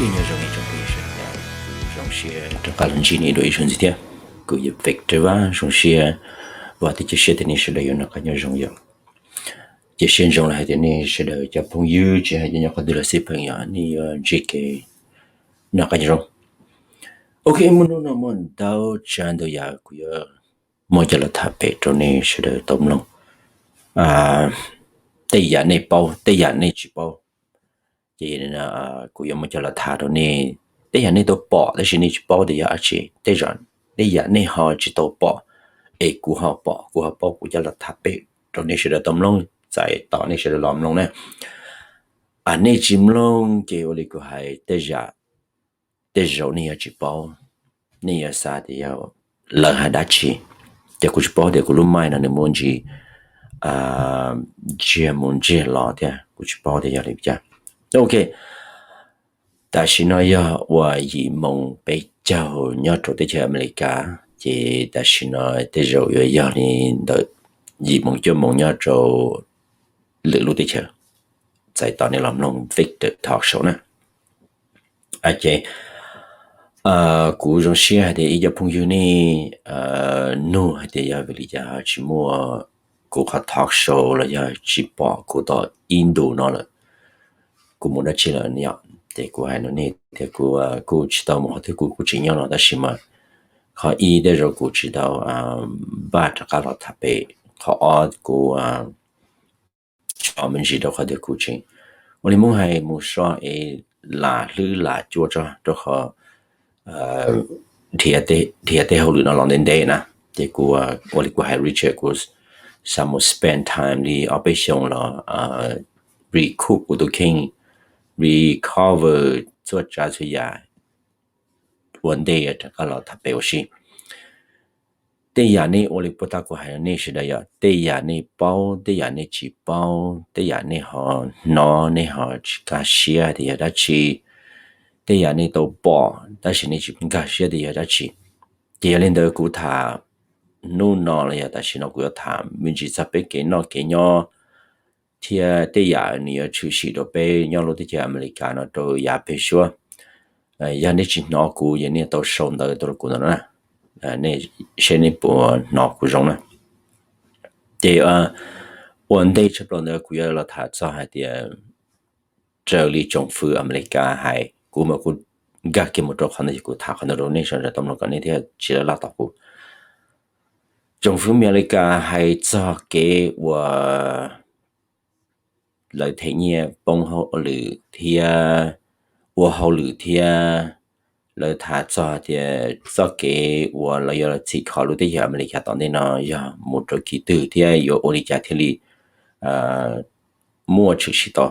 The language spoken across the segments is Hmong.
Nyob zoo ib tsoom phooj ywg sawv daws, zoo siab rov qab los ntsib nej dua ib zaug ntxiv thiab. Kuv yog Victor Vaj, zoo siab, vam thiab cia siab tias nej sawv daws yuav noj qab nyob zoo yom. Cia siab ntsoov los hais tias nej sawv daws cov phooj ywg tsis hais cov nyob qhov twg los xij pheej yog nej yuav ntsib kev noj qab nyob zoo. Ok, muaj hnub no muaj ntau tsav ntau yam kuv yuav muab coj los tham pem rau nej sawv daws tau mloog. Tej yam nej paub, tej yam nej tsis paub, ces kuv yuav muab coj los tham rau nej. Tej yam nej tau pom tab sis nej tsis paub tias yog dab tsi, tej yam, tej yam nej ho tsis tau pom es kuv ho pom, kuv ho paub, kuv coj los tham pem rau nej sawv daws tau mloog. Txais tos nej sawv daws los mloog na. Nej tsis mloog ces ua li kuv hais, tej zaum, tej zaum nej yuav tsis paub, nej yuav xav tias yog lawv hais dab tsi, ces kuv tsis paub tias kuv lub mic no nws muaj ntsis ntsiag mus ntsiag los thiab, kuv tsis paub tias yog li cas. Ok, tam sim no yog ua yim moos peb caug nyob rau teb chaws Amelikas, ces tam sim no tej zaum yuav yog li ntawm yim moos cuaj moos nyob rau lwm lub teb chaws. Txais tos nej los mloog Victor Talk Show na. Ces kuv zoo siab hais tias ib co phooj ywg nej nug hais tias yog vim li cas ho tsis muaj kuv qhov talk show los yog tsis pom kuv tau ib ntus no lawm, kuv mus dab tsi lawm yom. Ces kuv hais no nej tias kuv kuj tsis tau mus qhov twg, kuv kuj tseem nyob no tab sis mas qhov ib tej zaum kuv tsis tau npaj rov qab los tham pem, qhov ob kuv tso me ntsis rau qhov tias kuv tseem ua li muab hais mus so es lam hlwb lam cua tso rau qhov nrhiav tej hauj lwm no los ntev ntev na. Ces kuv ua li kuv hais Richard, kuv xav mus spend time li ob peb xyoos los recoup kuv tus kheej, recover txhua tsav txhua yam ua ntej rov qab los tham pem ua si. Tej yam nej ua li puag ta kuv hais nej sawv daws yog tej yam nej paub, tej yam nej tsis paub, tej yam nej ho hnov nej ho tsis nkag siab tias yog dab tsi, tej yam nej tau pom tab sis nej tsis nkag siab tias yog dab tsi. Ces yog li ntawd kuv tham hnub no los yog tam sim no kuv yuav tham me ntsis txog peb kev noj kev nyob thiab tej yam nws yuav tshwm sim rau peb nyob lub teb chaws Amelikas no rau yav pem suab. Yog nej tsis hnov kuv ces nej tau sau ntawv tuaj rau kuv ntawm no na, nej seb nej puas hnov kuv zoo na. Ces ua ntej tshaj plaws ntawd kuv yuav los tham txog hais tias raws li tsoom fwv Amelikas hais, kuv mas kuv nkag kiag mus rau qhov ntawd ces kuv tham qhov ntawd rau nej sawv daws tau mloog kom nej thiaj tsis laj laj tos kuv. Tsoom fwv Amelikas hais txog kev uas lawv them nyiaj poob hauj lwm thiab ua hauj lwm thiab, lawv tham txog tias txoj kev uas lawv yuav los txhim kho lub teb chaws Amelikas tom ntej no yog mus rau kis twg thiab yuav ua li cas thiaj li muaj tshwm sim tau.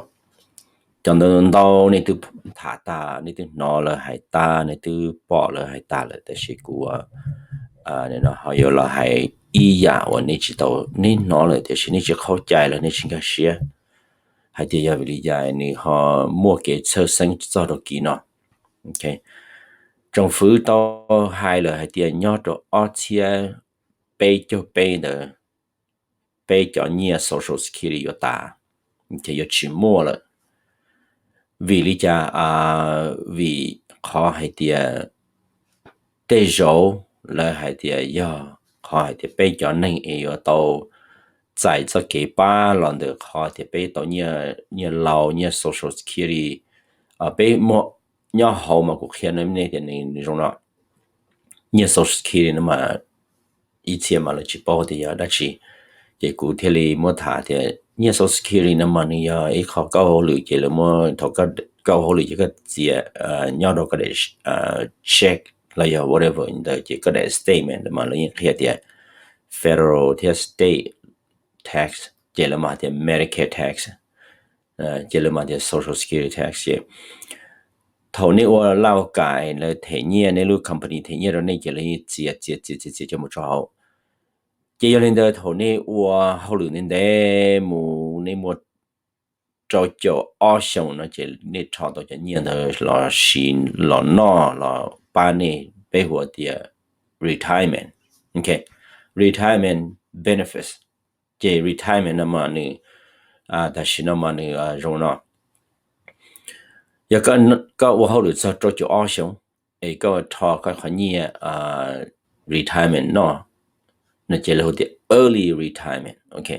Cov ntawd ntau nej twb tham tag, nej twb hnov lawv hais tag, nej twb pom lawv hais tag lawm, tab sis kuv ho yuav los hais ib yam uas nej tsis tau, nej hnov lawm tiam sis nej tsis qhov cai los nej tsis nkag siab hais tias yog vim li cas nws ho muaj kev txhawj xeeb txog rau kis no. Tsoom fwv tau hais lawm hais tias nyob rau ob txhiab peb caug peb ntawd, peb cov nyiaj Social Security yuav tas, ces yuav tsis muaj lawm. Vim li cas? Vim qhov hais tias tej zaum lawv hais tias yog qhov hais tias peb cov neeg es yuav tau txais txoj kev pab los ntawm qhov tias peb tau nyiaj laus, nyiaj Social Security, peb muaj nyob hauv mas kuv qhia nej tias nws zoo no. Nyiaj Social Security no mas ib txhia mas lawv tsis paub tias yog dab tsi, ces kuv thiaj li muab tham tias nyiaj Social Security no mas nws yog ib qho koj ua hauj lwm ces lawv muab, thaum koj ua hauj lwm ces koj txiav nyob rau koj daim check los yog whatever ntawd ces koj daim statement mas lawv yeej qhia tias federal thiab state tax, ces lawv mas tias Medicare tax, ces lawv mas tias Social Security tax. Ces thaum nej ua laj ua kam lawv them nyiaj, nej lub company them nyiaj rau nej ces lawv yeej txiav txiav txiav txiav txiav coj mus tso hauv. Ces yog li ntawd thaum nej ua hauj lwm ntev ntev mus, nej muaj rau caum ob xyoos no ces nej rho tau cov nyiaj ntawd los siv los noj los pab nej, peb hu tias retirement. Retirement benefits. Ces retirement no mas nws, tam sim no mas nws zoo no. Yog koj ua hauj lwm txog rau caum ob xyoos es koj rho koj qhov nyiaj retirement no, no ces lawv hu tias early retirement, ok.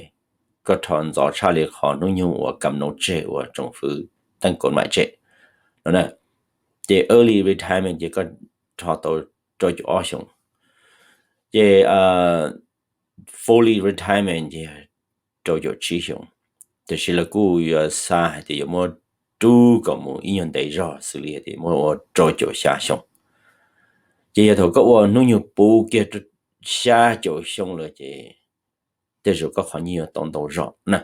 Koj rho ntxov tshaj li qhov hnub nyoog uas kam no tseg uas tsoom fwv teej kaum maim tseg no na. Ces early retirement ces koj rho tau rau caum ob xyoos. Ces fully retirement ces rau caum tsib xyoos. Tiam sis lawv kuj yuav xa hais tias yuav muab rub kom mus ib nyuag ntev zog xws li hais tias muab ua rau caum xya xyoo. Ces yog thaum koj ua hnub nyoog puv kiag xya caum xyoo lawm ces tej zaum koj qhov nyiaj yuav tau ntau zog na.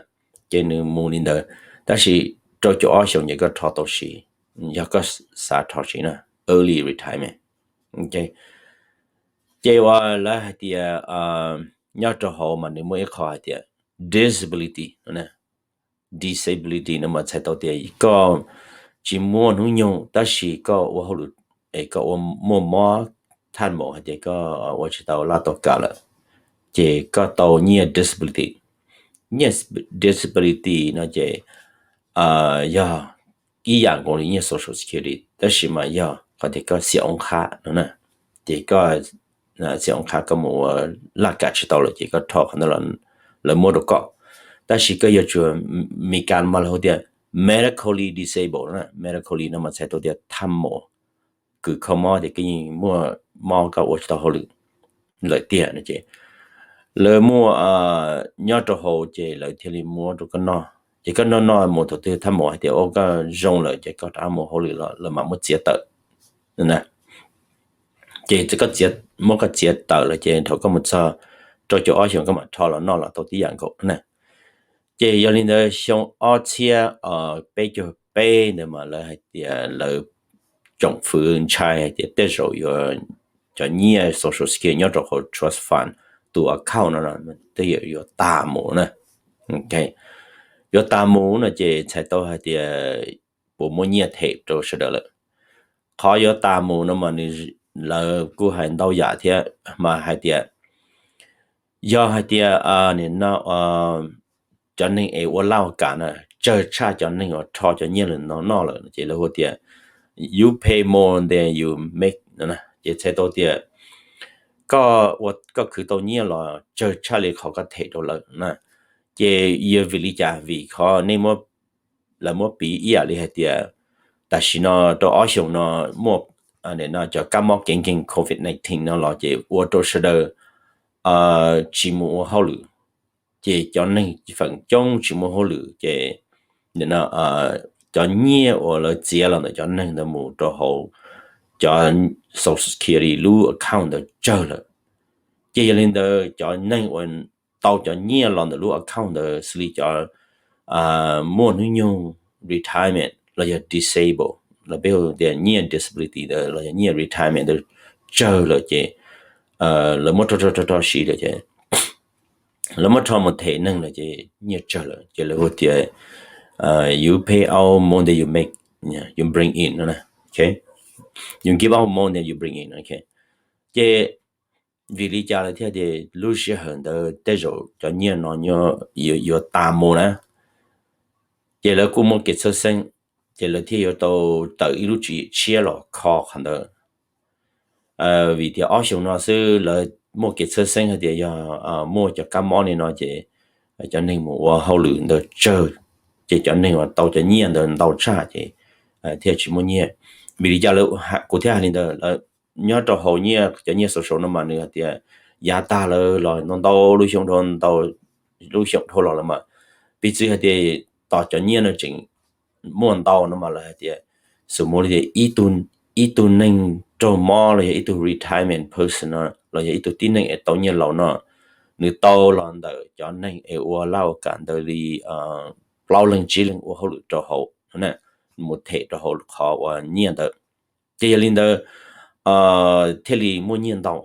Ces nws mus li ntawd, tab sis rau caum ob xyoos ces koj rho tau siv, yog koj xav rho siv na, early retirement. Ces uas lawv hais tias nyob rau hauv mas nws muaj ib qho hais tias disability, disability no mas txhais tau tias koj tsis muaj hnub nyoog tab sis koj ua hauj lwm es koj ua muaj mob thaj maum hais tias koj ua tsis tau laj tau kam lawm, ces koj tau nyiaj disability. Nyiaj disability no ces yog ib yam nkaus li nyiaj social security tab sis mas yog qhov tias koj xiam oob qhab no na. Ces koj xiam oob qhab koj mus ua laj kam tsis tau lawm ces koj rho qhov ntawd lawv muab rau koj. Tab sis koj yuav tsum, Meskas mas lawv hu tias medically disabled na, medically no mas txhais tau tias thaj maum kws kho mob tias koj yeej muaj mob koj ua tsis tau hauj lwm lawm tiag no ces lawv muaj nyob rau hauv ces lawv thiaj li muab rau koj noj. Ces koj noj noj mus thaum twg thaj maum hais tias ua koj zoo lawm ces koj rov mus hauj lwm los lawv mam muab txiav tawm. Ces muab koj txiav tawm lawm ces thaum koj mus txog rau caum ob xyoos koj mam rho los noj los tau tib yam nkaus na. Ces yog li ntawd xyoo ob txhiab peb caug peb ntawd mas lawv hais tias lawv tsoom fwv ntshai hais tias tej zaum yuav cov nyiaj social security nyob rau hauv trust fund tus account no tej zaum yuav tas mus na. Yuav tas mus no ces txhais tau hais tias puas muaj nyiaj them rau sawv daws lawm. Qhov yuav tas mus no mas nws, lawv kuj hais ntau yam thiab mas hais tias yog hais tias nim no cov neeg es ua laj ua kam na, tsawg tshaj cov neeg uas rho cov nyiaj lawm no noj lawm ces lawv hu tias you pay more than you make no, ces txhais tau tias koj ua koj khwv tau nyiaj los tsawg tshaj li qhov koj them rau lawv na. Ces yog vim li cas? Vim qhov nej, lawv muab piv ib yam li hais tias tam sim no rau ob xyoos no muaj cov kab mob kev nkeeg covid nineteen no los ces ua rau sawv daws tsis mus ua hauj lwm, ces cov neeg feem coob tsis muaj hauj lwm ces cov nyiaj uas lawv txiav los ntawm cov neeg ntawd mus rau hauv cov social security lub account ntawd tsawg lawm. Ces yog li ntawd cov neeg uas tau cov nyiaj los ntawm lub account ntawd xws li cov muaj hnub nyoog retirement los yog disable, los peb hu tias nyiaj disability ntawd los yog nyiaj retirement ntawd tsawg lawm ces lawv muab rho rho rho siv lawm ces lawv muab rho mus them neeg lawm ces nyiaj tsawg lawm ces lawv hu tias you pay out more than you make, you bring in, you give out more than you bring in. Ces vim li cas lawv thiaj tias lub sij hawm ntawd tej zaum cov nyiaj no yuav tas mus na? Ces lawv kuj muaj kev txhawj xeeb, ces lawv thiaj yuav tau tawm ib lub tswv yim tshiab los kho qhov ntawd. Vim tias ob xyoos no xwb lawv muaj kev txhawj xeeb hais tias yog muaj cov kab mob li no ces cov neeg mus ua hauj lwm ntawd tsawg, ces cov neeg uas tau cov nyiaj ntawd ntau tshaj ces thiaj tsis muaj nyiaj. Vim li cas kuv thiaj hais li ntawd? Nyob rau hauv nyiaj, cov nyiaj social no mas nws hais tias yav tag lawm los ntau ntau lub xyoo dhau, ntau lub xyoo dhau los lawm mas piv txwv hais tias tos cov nyiaj no tseem muaj ntau no mas lawv hais tias xus mus li tias ib tug neeg raug mob los yog ib tug retirement person no los yog ib tug tib neeg es tau nyiaj laus no, nws tau los ntawm cov neeg es ua laj ua kam ntawd li plaub leeg tsib leeg ua hauj lwm rau hauv, mus them rau hauv qhov uas nyiaj ntawd. Ces yog li ntawd thiaj li muaj nyiaj ntau.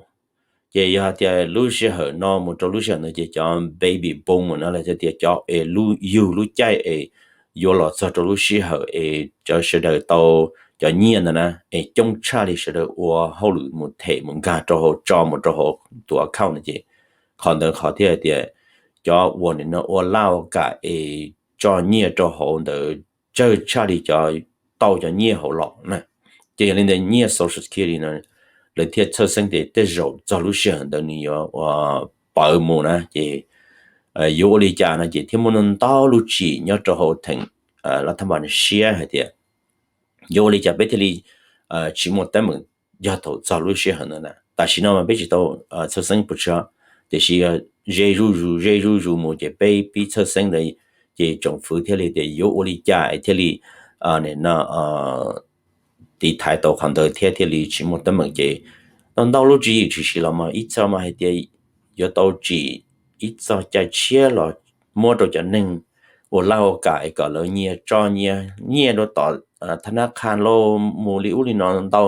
Ces yog hais tias lub sij hawm no mus rau lub sij hawm ntawd ces cov baby boom no los yog tias cov es lub yug lub caij es yuav los txog rau lub sij hawm es cov sawv daws tau cov nyiaj ntawd na es coob tshaj li sawv daws ua hauj lwm mus them mus nkag rau hauv tso mus rau hauv tus account no ces qhov ntawd qhov thiaj hais tias cov uas nim no ua laj ua kam es tso nyiaj rau hauv ntawd tsawg tshaj li cov tau cov nyiaj hauv los na. Ces yog li ntawd nyiaj Social Security no lawv thiaj txhawj xeeb tias tej zaum txog lub sij hawm ntawd nws yuav ua pawv mus na ces yuav ua li cas no ces thiaj muaj ntau lub tsim nyob rau hauv theem lav thab npas siab hais tias yuav ua li cas peb thiaj li tsis muaj teeb meem yog thaum txog lub sij hawm ntawd na. Tam sim no mas peb tsis tau txhawj xeeb pes tsawg, tiam sis ze zuj zus ze zuj zus mus ces peb pib txhawj xeeb ntawd ces tsoom fwv thiaj li tias yuav ua li cas es thiaj li tiv thaiv tau qhov ntawd thiab thiaj li tsis muaj teeb meem ces ntau ntau lub tswv yim tshwm sim los mas ib txog mas hais tias yuav tau tsim ib txog cai tshiab los muab rau cov neeg ua laj ua kam es kom lawv nyias tso nyias nyiaj rau tom thab nab qha lauj mus li ub li no ntau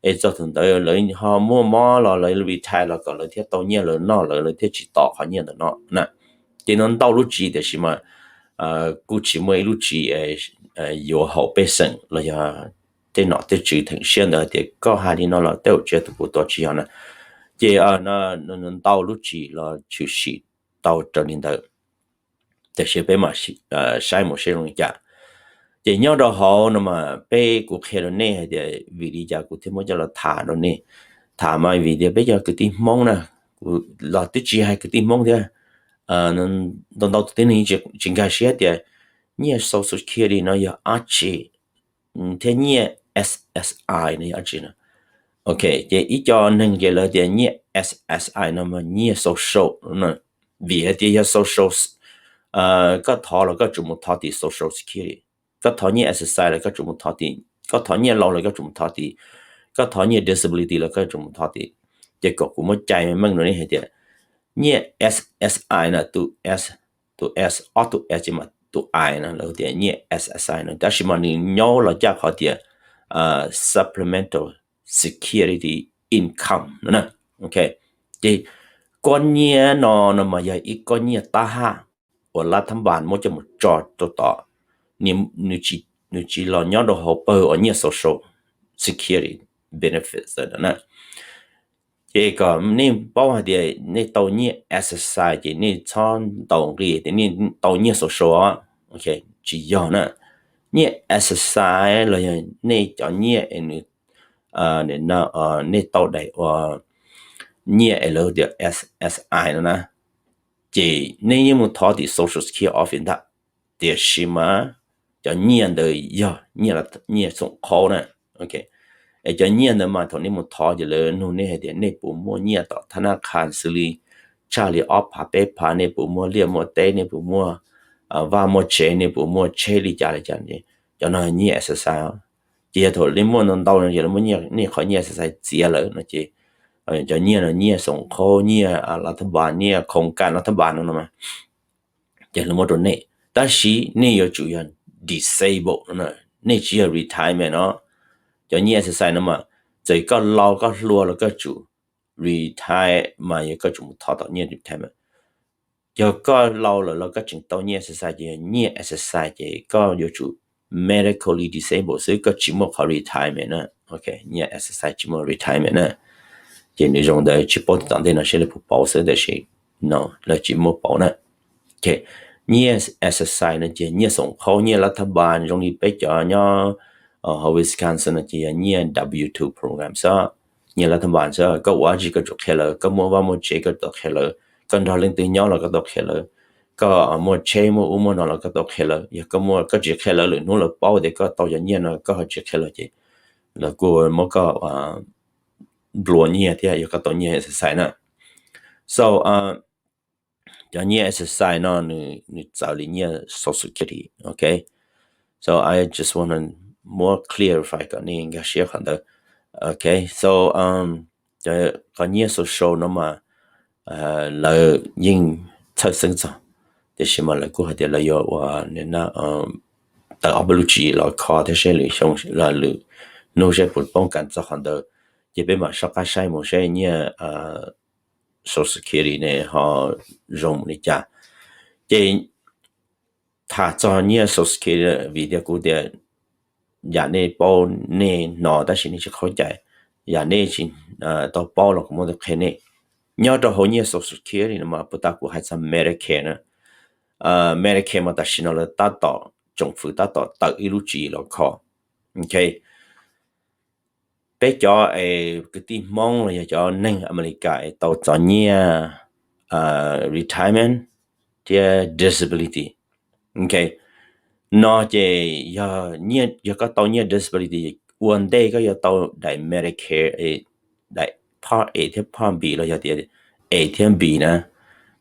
es txog thaum ntawd lawv ho muaj mob los lawv retire los kom lawv thiaj tau nyiaj lawv noj lawv lawv thiaj tsis tos qhov nyiaj ntawm no na. Ces no ntau lub tswv yim tiam sis mas kuj tsis muaj ib lub tswv yim yuav haum pej xeem los yog tej nom tej tswv theem siab ntawd tias koj hais li no los tej zaum tsis yog tus kuv tua tsis yog na. Ces ntau lub tswv yim los tshwm sim tau raws li ntawd. Tiam sis peb mam saib mus seb zoo li cas. Ces nyob rau hauv no mas peb kuv qhia rau nej hais tias vim li cas kuv thiaj muab coj los tham rau nej. Tham mas vim tias peb cov kwv tij Hmoob na, kuv los twb tsis hais kwv tij Hmoob thiab, ntau ntau tus tib neeg tsis nkag siab tias nyiaj Social Security no yog dab tsi thiab nyiaj S S I no yog dab tsi no. Ok, ces ib co neeg ces lawv tias nyiaj S S I no mas nyiaj social no, vim hais tias yog social, koj thov los koj tsum mus thov tim Social Security, koj thov nyiaj S S I los koj tsum mus thov tim, koj thov nyiaj laus los koj tsum mus thov tim, koj thov nyiaj disability los koj tsum mus thov tim. Ces kom kuv muab cais meej rau nej hais tias nyiaj S S I no, tus S, tus S, ob tus S ces mas tus I no lawv tias nyiaj S S I no, tab sis mas nws nyob los caj qhov tias supplemental security income no na. Ok, ces koj nyiaj no no mas yog ib koj nyiaj tab haj uas lav thab npas muab coj mus tso rau tom, nws tsis los nyob rau hauv pawg uas nyiaj social security benefits na. Ces kom nej paub hais tias nej tau nyiaj S S I ces nej txhob ntaus nqi tias nej tau nyiaj social, tsis yog na. Nyiaj S S I los yog nej cov nyiaj es nws, nej tau daim ua nyiaj es lawv tias S S I no na, ces nej yeej mus thov tim Social Security Office ntag. Tiam sis mas cov nyiaj ntawd yog nyiaj xoom qhaub na. Es cov nyiaj ntawd mas thaum nej mus thov ces lawv nug nej hais tias nej puas muaj nyiaj tom thab nab qha xws li tshaj li ob phav peb phav, nej puas muaj liaj muaj teb, nej puas muaj vaj muaj tsev, nej puas muaj tsheb li cas li cas. Cov no nyiaj S S I. Ces yog thaum nej muaj ntau ntau no ces lawv muab nej qhov nyiaj S S I txiav lawm no ces cov nyiaj no nyiaj xoom qhaub, nyiaj lav thab npas, nyiaj khoos kas lav thab npas no no mas ces lawv muab rau nej. Tab sis nej yuav tsum yog disable no, nej tsis yog retirement no. Cov nyiaj S S I no mas txawm koj laus koj hluas los koj tsum retire mas yog koj tsum mus thov tom nyiaj retirement. Yog koj laus lawm los koj tseem tau nyiaj S S I ces yog nyiaj S S I ces koj yuav tsum medically disable xwb, koj tsis muaj qhov retirement na. Ok, nyiaj S S I tsis muaj retirement na. Ces nws zoo ntawd tsis paub tias tom ntej no seb lawv puas pauv xwb, tab sis no lawv tsis muaj pauv na. Ok, nyiaj S S I no ces nyiaj xoom qhaub, nyiaj lav thab npas zoo li peb cov nyob hauv Wisconsin no ces yog nyiaj W two program xwb, nyiaj lav thab npas xwb. Koj ua dab tsi koj tsum qhia lawv, koj muaj vaj muaj tsev koj tau qhia lawv, koj nrog leej twg nyob los koj tau qhia lawv, koj muaj tsheb muaj ub muaj no los koj tau qhia lawv. Yog koj muaj, koj tsis qhia lawv lwm hnub lawv paub tias koj tau cov nyiaj no koj ho tsis qhia lawv ces lawv kuj muab koj nplua nyiaj thiab yog koj tau nyiaj S S I na. So cov nyiaj S S I no nws txawv li nyiaj Social Security. Ok, so I just want to more clarify kom nej nkag siab qhov ntawd. Ok, so qhov nyiaj social no mas lawv yeej txhawj xeeb txog, tiam sis mas lawv kuj hais tias lawv yuav ua tawm ob peb lub tswv yim los kho thiab seb lwm xyoo lwm hnub seb puas poob kas txog qhov ntawd. Ces peb mam soj qab saib mus seb nyiaj Social Security ne ho zoo mus li cas. Ces tham txog nyiaj Social Security vim tias kuv tias yam nej paub nej hnov tab sis nej tsis qhov cai, yam nej tsis tau paub los kuv muab qhia nej. Nyob rau hauv nyiaj Social Security no mas puag ta kuv hais txog Medicare na. Medicare mas tam sim no lawv tab tom, tsoom fwv tab tom tawm ib lub tswv yim los kho. Ok, peb cov es kwv tij Hmoob los yog cov neeg Amelikas es tau txog nyiaj retirement thiab disability. Ok, no ces yog koj tau nyiaj disability, ua ntej koj yuav tau daim Medicare, daim Part A thiab Part B los yog tias A thiab B na,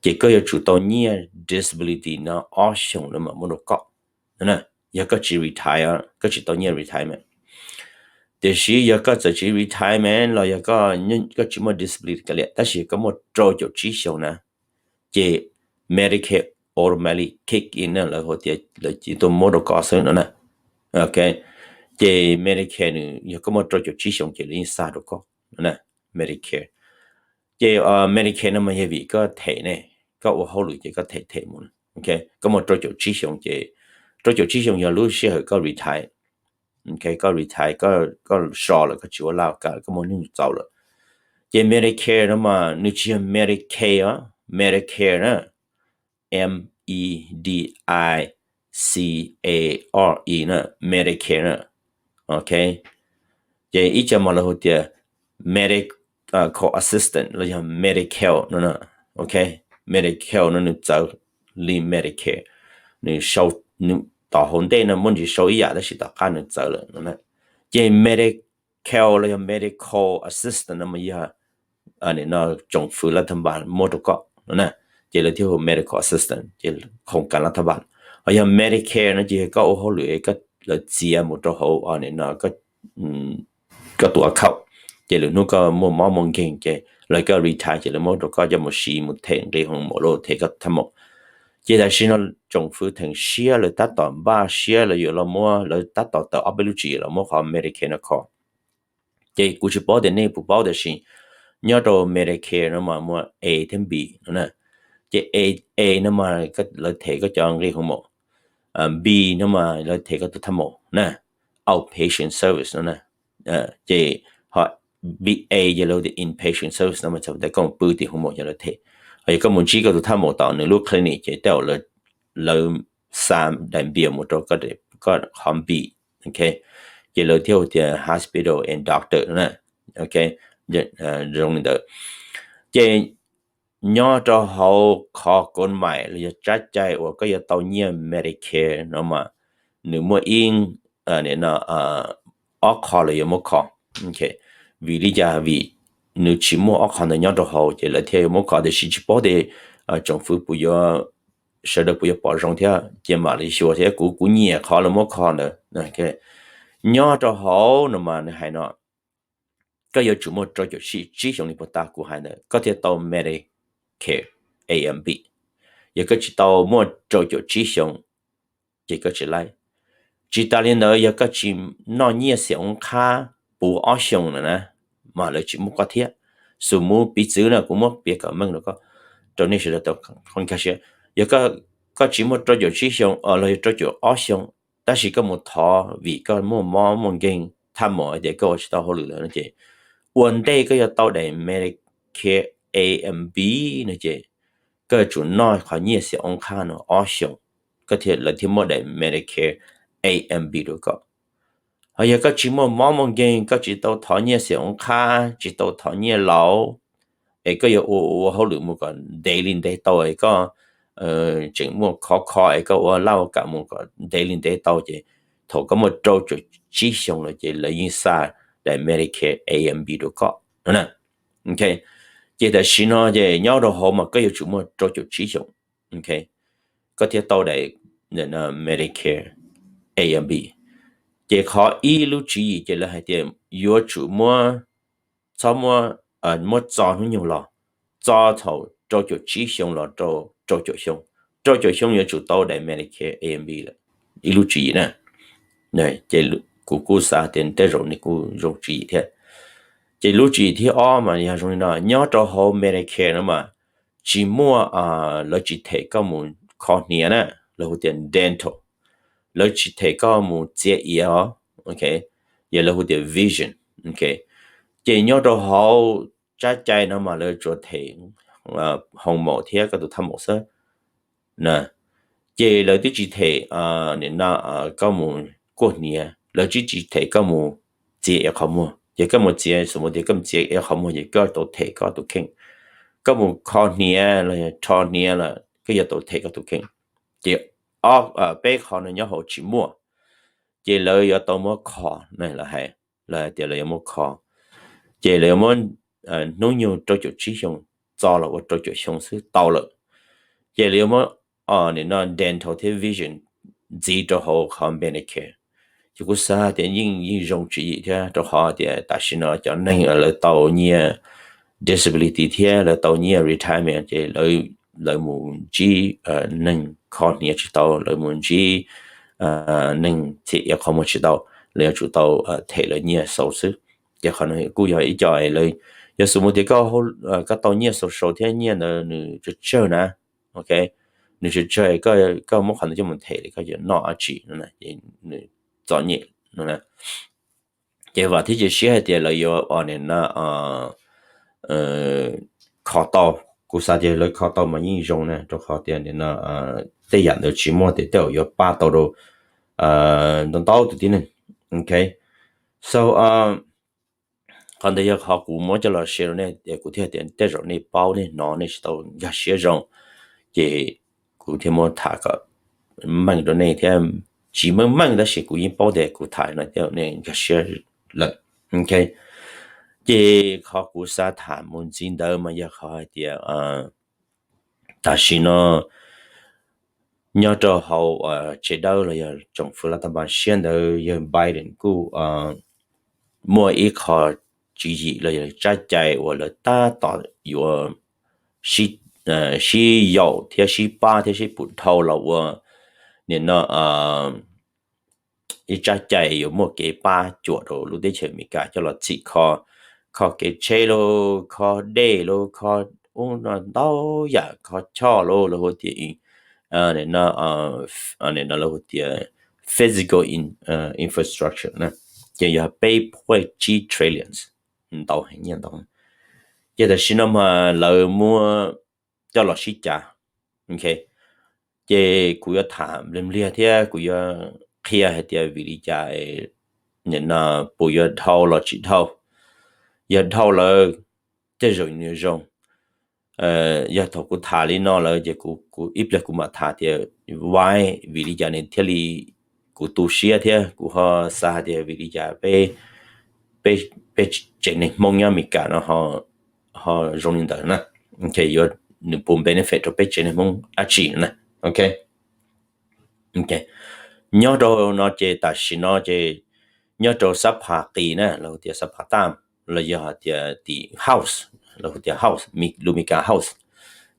ces koj yuav tsum tau nyiaj disability no ob xyoos no mam muab rau koj. Yog koj tsis retire, koj tsis tau nyiaj retirement. Tiam sis yog koj txawm tsis retirement los yog koj tsis muaj disability kav liam, tab sis koj muaj rau caum tsib xyoos na, ces Medicare automatically kick in na, lawv hais tias lawv cia li tuaj muab rau koj xwb no na. Ok, ces Medicare nws yog koj muaj rau caum tsib xyoos ces lawv yeej xa rau koj no na, Medicare. Ces Medicare no mas yog vim koj them ne, koj ua hauj lwm ces koj them them mus. Ok, koj muaj rau caum tsib xyoos ces, rau caum tsib xyoos yog lub sij hawm koj retire. Ok, koj retire, koj so lawm, koj tsis ua laj kam, koj muaj hnub nyoog txaus lawm. Ces Medicare no mas nws tsis yog Medicaid os, Medicare na, M E D I C A R E na, Medicare na. Ok, ces ib co mas lawv hu tias medical assistance los yog Medi-Cal no. Ok, Medi-Cal no nws txawv li Medicare, nws sau, nws tom hauv ntej no muaj ntsis sau ib yam tab sis tom qab nws txawv lawm no. Ces Medi-Cal los yog medical assistance no mas yog no tsoom fwv lav thab npas muab rau koj no na, ces lawv thiaj hu medical assistance, ces khoom kas lav thab npas. Ho yog Medicare no ces yog koj ua hauj lwm, lawv txiav mus rau hauv no koj tus account, ces lwm hnub koj muaj mob muaj nkeeg ces lawv, koj retire ces lawv muab rau koj coj mus siv mus them nqi hoo maum los them koj thab maum. Ces tam sim no tsoom fwv theem siab lawv tab tom npaj siab lawv yuav los muab, lawv tab tom tawm ob peb lub tswv yim los muab qhov Medicare no kho. Ces kuv tsis paub tias nej puas paub, tab sis nyob rau Medicare no mas muaj A thiab B no na. Ces A, A no mas lawv them koj cov nqi hoo maum, B no mas lawv them koj tus thab maum na, outpatient service no na. Ces ho B A ces lawv tias inpatient service no mas txog tias koj mus pw tim hoo maum ces lawv them. Ho yog koj mus ntsib koj tus thab maum tom nws lub clinic ces tej zaum lawv xa daim npias mus rau koj qhov B. Ok, ces lawv thiaj hu tias hospital and doctor no na. Ok, zoo li ntawd. Ces nyob rau hauv qhov kod maim los yog tsab cai uas koj yuav tau nyiaj Medicare no mas nws muaj ib, ob qho lawv yuav muab kho. Vim li cas? Vim nws tsis muaj ob qho ntawd nyob rau hauv ces lawv thiaj yuav muab kho, tiam sis tsis paub tias tsoom fwv puas yuav, sawv daws puas yuav pom zoo thiab, cia mam li xyuas thiab, kuv, kuv nyiam qhov lawv muab kho ntawd. Nyob rau hauv no mas nws hais no, koj yuav tsum muaj rau caum tsib xyoo li puag ta kuv hais ntawd koj thiaj tau Medicare A and B. Yog koj tsis tau muaj rau caum tsib xyoo ces koj tsis laib. Tsis tas li ntawd, yog koj tsis noj nyiaj xiam oob qhab puv ob xyoos lawm na, mas lawv tsis muab koj thiab. Xus mus piv txwv na, kuv muab piav kom meej rau koj, rau nej sawv daws tau nkag siab. Yog koj tsis muaj rau caum tsib xyoo los yog rau caum ob xyoo, tab sis koj mus thov vim koj muaj mob muaj nkeeg, thaj maum hais tias koj ua tsis tau hauj lwm lawm no ces ua ntej koj yuav tau daim Medicare A and B no ces koj yuav tsum noj qhov nyiaj xiam oob qhab no ob xyoos, koj thiaj, lawv thiaj muab daim Medicare A and B rau koj. Ho yog koj tsis muaj mob muaj nkeeg, koj tsis tau thov nyiaj xiam oob qhab, tsis tau thov nyiaj laus, es koj yuav ua, ua hauj lwm mus kom ntev li ntev tau, es koj tseem muaj khov kho es koj ua laj ua kam mus kom ntev li ntev tau ces thaum koj muaj rau caum tsib xyoo lawm ces lawv yeej xa daim Medicare A and B rau koj no na. Ok, ces tam sim no ces nyob rau hauv mas koj yuav tsum muaj rau caum tsib xyoo. Ok, koj thiaj tau daim Medicare A and B. Ces qhov ib lub tswv yim ces lawv hais tias yuav tsum muab, txhob muab, muab txo hnub nyoog los, txo thaum rau caum tsib xyoo los rau rau caum xyoo. Rau caum xyoo yuav tsum tau daim Medicare A and B lawm, ib lub tswv yim na. Ces kuv kuj xav tias tej zaum nws kuj zoo tswv yim thiab. Ces lub tswv yim thib ob mas yog zoo li no, nyob rau hauv Medicare no mas tsis muaj, lawv tsis them koj mus kho hniav na, lawv hu tias dental, lawv tsis them koj mus txiav iav os. Ok, yog lawv hu tias vision. Ok, ces nyob rau hauv tsab cai no mas lawv tsuas them hoo maum thiab koj tus thaj maum xwb na. Ces lawv twb tsis them koj mus kuaj hniav, lawv tsis tsis them koj mus txiav iav qhov muag. Ces koj mus txiav, xu mus tias koj mus txiav iav qhov muag ces koj tau them koj tus kheej. Koj mus kho hniav los rho hniav los koj yuav tau them koj tus kheej. Ces peb qho no nyob hauv tsis muaj, ces lawv yuav tau muab kho na, lawv hais, lawv hais tias lawv yuav muab kho. Ces lawv yuav muab hnub nyoog rau caum tsib xyoo txo los ua rau caum xyoo xwb tau lawm. Ces lawv yuav muab nim no dental thiab vision ntxiv rau hauv qhov Medicare. Ces kuv xav tias yeej yeej zoo tswv yim thiab, rau qhov tias tam sim no cov neeg lawv tau nyiaj disability thiab lawv tau nyiaj retirement ces lawv mus ntsib neeg kho hniav tsis tau, lawv mus ntsib neeg txiav iav qhov muag tsis tau, lawv yuav tsum tau them lawv nyiaj xau xwb. Ces qhov no kuj yog ib co lawv, yog xu mus tias koj tau nyiaj social thiab nyiaj ntawd nws tsawg tsawg na, ok, nws tsawg tsawg, koj muab qhov ntawd coj mus them li koj yuav noj dab tsi no, nws txom nyem no. Ces vam thiab cia siab hais tias lawv yuav ua nim no kho tau. Kuv xav tias lawv kho tau mas yeej zoo na, rau qhov tias nim no tej yam ntawd tsis muaj tias tej zaum yuav pab tau rau ntau ntau tus tib neeg. Ok, so qhov ntawd yog qhov kuv muab coj los share rau nej, kuv thiaj tias tej zaum nej paub nej hnov nej tsis tau nkag siab zoo, ces kuv thiaj muab tham kom meej rau nej thiab. Tsis meej meej tab sis kuv yeej paub tias kuv tham no tej zaum nej nkag siab lawm. Ok, ces qhov kuv xav tham mus ntxiv ntawd mas yog qhov hais tias tam sim no nyob rau hauv tsev dawb los yog tsoom fwv Laj Tab Npas Siab ntawd, yawg Biden kuj muaj ib qho tswv yim los yog tsab cai uas lawv tab tom yuav sib yaum thiab sib pab thiab sib pum dhau los ua nim no ib tsab cai yuav muaj kev pab cuam rau lub teb chaws Amelikas coj los txhim kho, kho kev tsheb lauj, kho dej lauj, kho ub no ntau yam, kho choj lauj, lawv hu tias no lawv hu tias physical infrastructure na, ces yog peb point tsib trillions, ntau heev, nyiaj ntau. Ces tam sim no mas lawv muab coj los sib cav. Ok, ces kuv yuav tham npliag npliag thiab kuv yuav qhia hais tias vim li cas nim no puas yuav dhau los tsis dhau. Yog dhau lawm tej zaum nws zoo. Yog thaum kuv tham li no lawm ces kuv ib pliag kuv mam tham tias why, vim li cas nws thiaj li, kuv tu siab thiab kuv ho xav hais tias vim li cas peb tsev neeg Hmoob nyob Amelikas no ho zoo li ntawd na. Ok, yuav, nws puas benefit rau peb tsev neeg Hmoob dab tsi na. Ok, nyob rau no ces tam sim no ces nyob rau sab pha qis na, lawv hu tias sab pha taj, los yog hais tias tim house, lawv hu tias house, lus Amelikas house,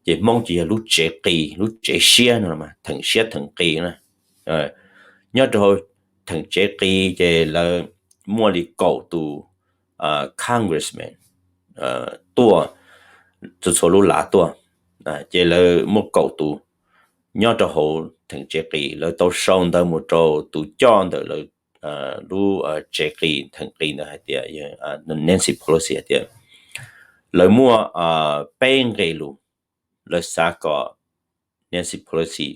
ces Hmoob ces yog lub tsev qis, lub tsev siab no, theem siab theem qis na. Nyob rau theem tsev qis ces lawv muaj li kaum tus congressman tuaj, txhua txhua lub lav tuaj, ces lawv muaj kaum tus nyob rau hauv theem tsev qis. Lawv tau sau ntawv mus rau tus coj ntawm lawv lub tsev qis, theem qis ntawd hais tias Nancy Pelosi hais tias lawv muaj peb nqe lus, lawv xav kom Nancy Pelosi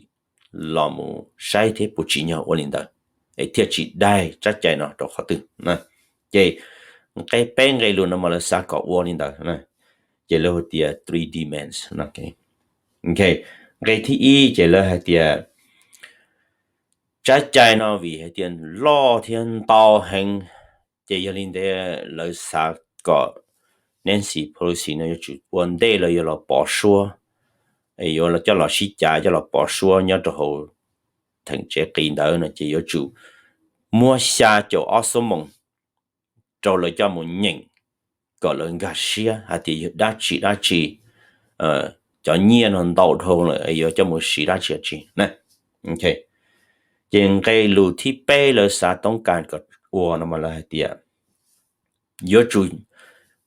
los mus saib thiab puas tsim nyog ua li ntawd, es thiaj tsis daig tsab cai no rau qhov twg. Ces nqe, peb nqe lus no mas lawv xav kom ua li ntawd, ces lawv hu tias three demands. Nqe thib ib ces lawv hais tias tsab cai no vim hais tias loj thiab ntau heev, ces yog li ntawd lawv xav kom Nancy Pelosi no yuav tsum ua ntej lawv yuav los pov suab, yuav coj los sib cav coj los pov suab nyob rau hauv theem tsev qis ntawd no ces yuav tsum muab xya caum ob xuab moos rau lawv coj mus nyeem kom lawv nkag siab hais tias yog dab tsi dab tsi, cov nyiaj no ntau dhau lawm yuav coj mus siv dab tsi dab tsi na. Ces nqe lus thib peb lawv xav toob kas kom ua no mas lawv hais tias yuav tsum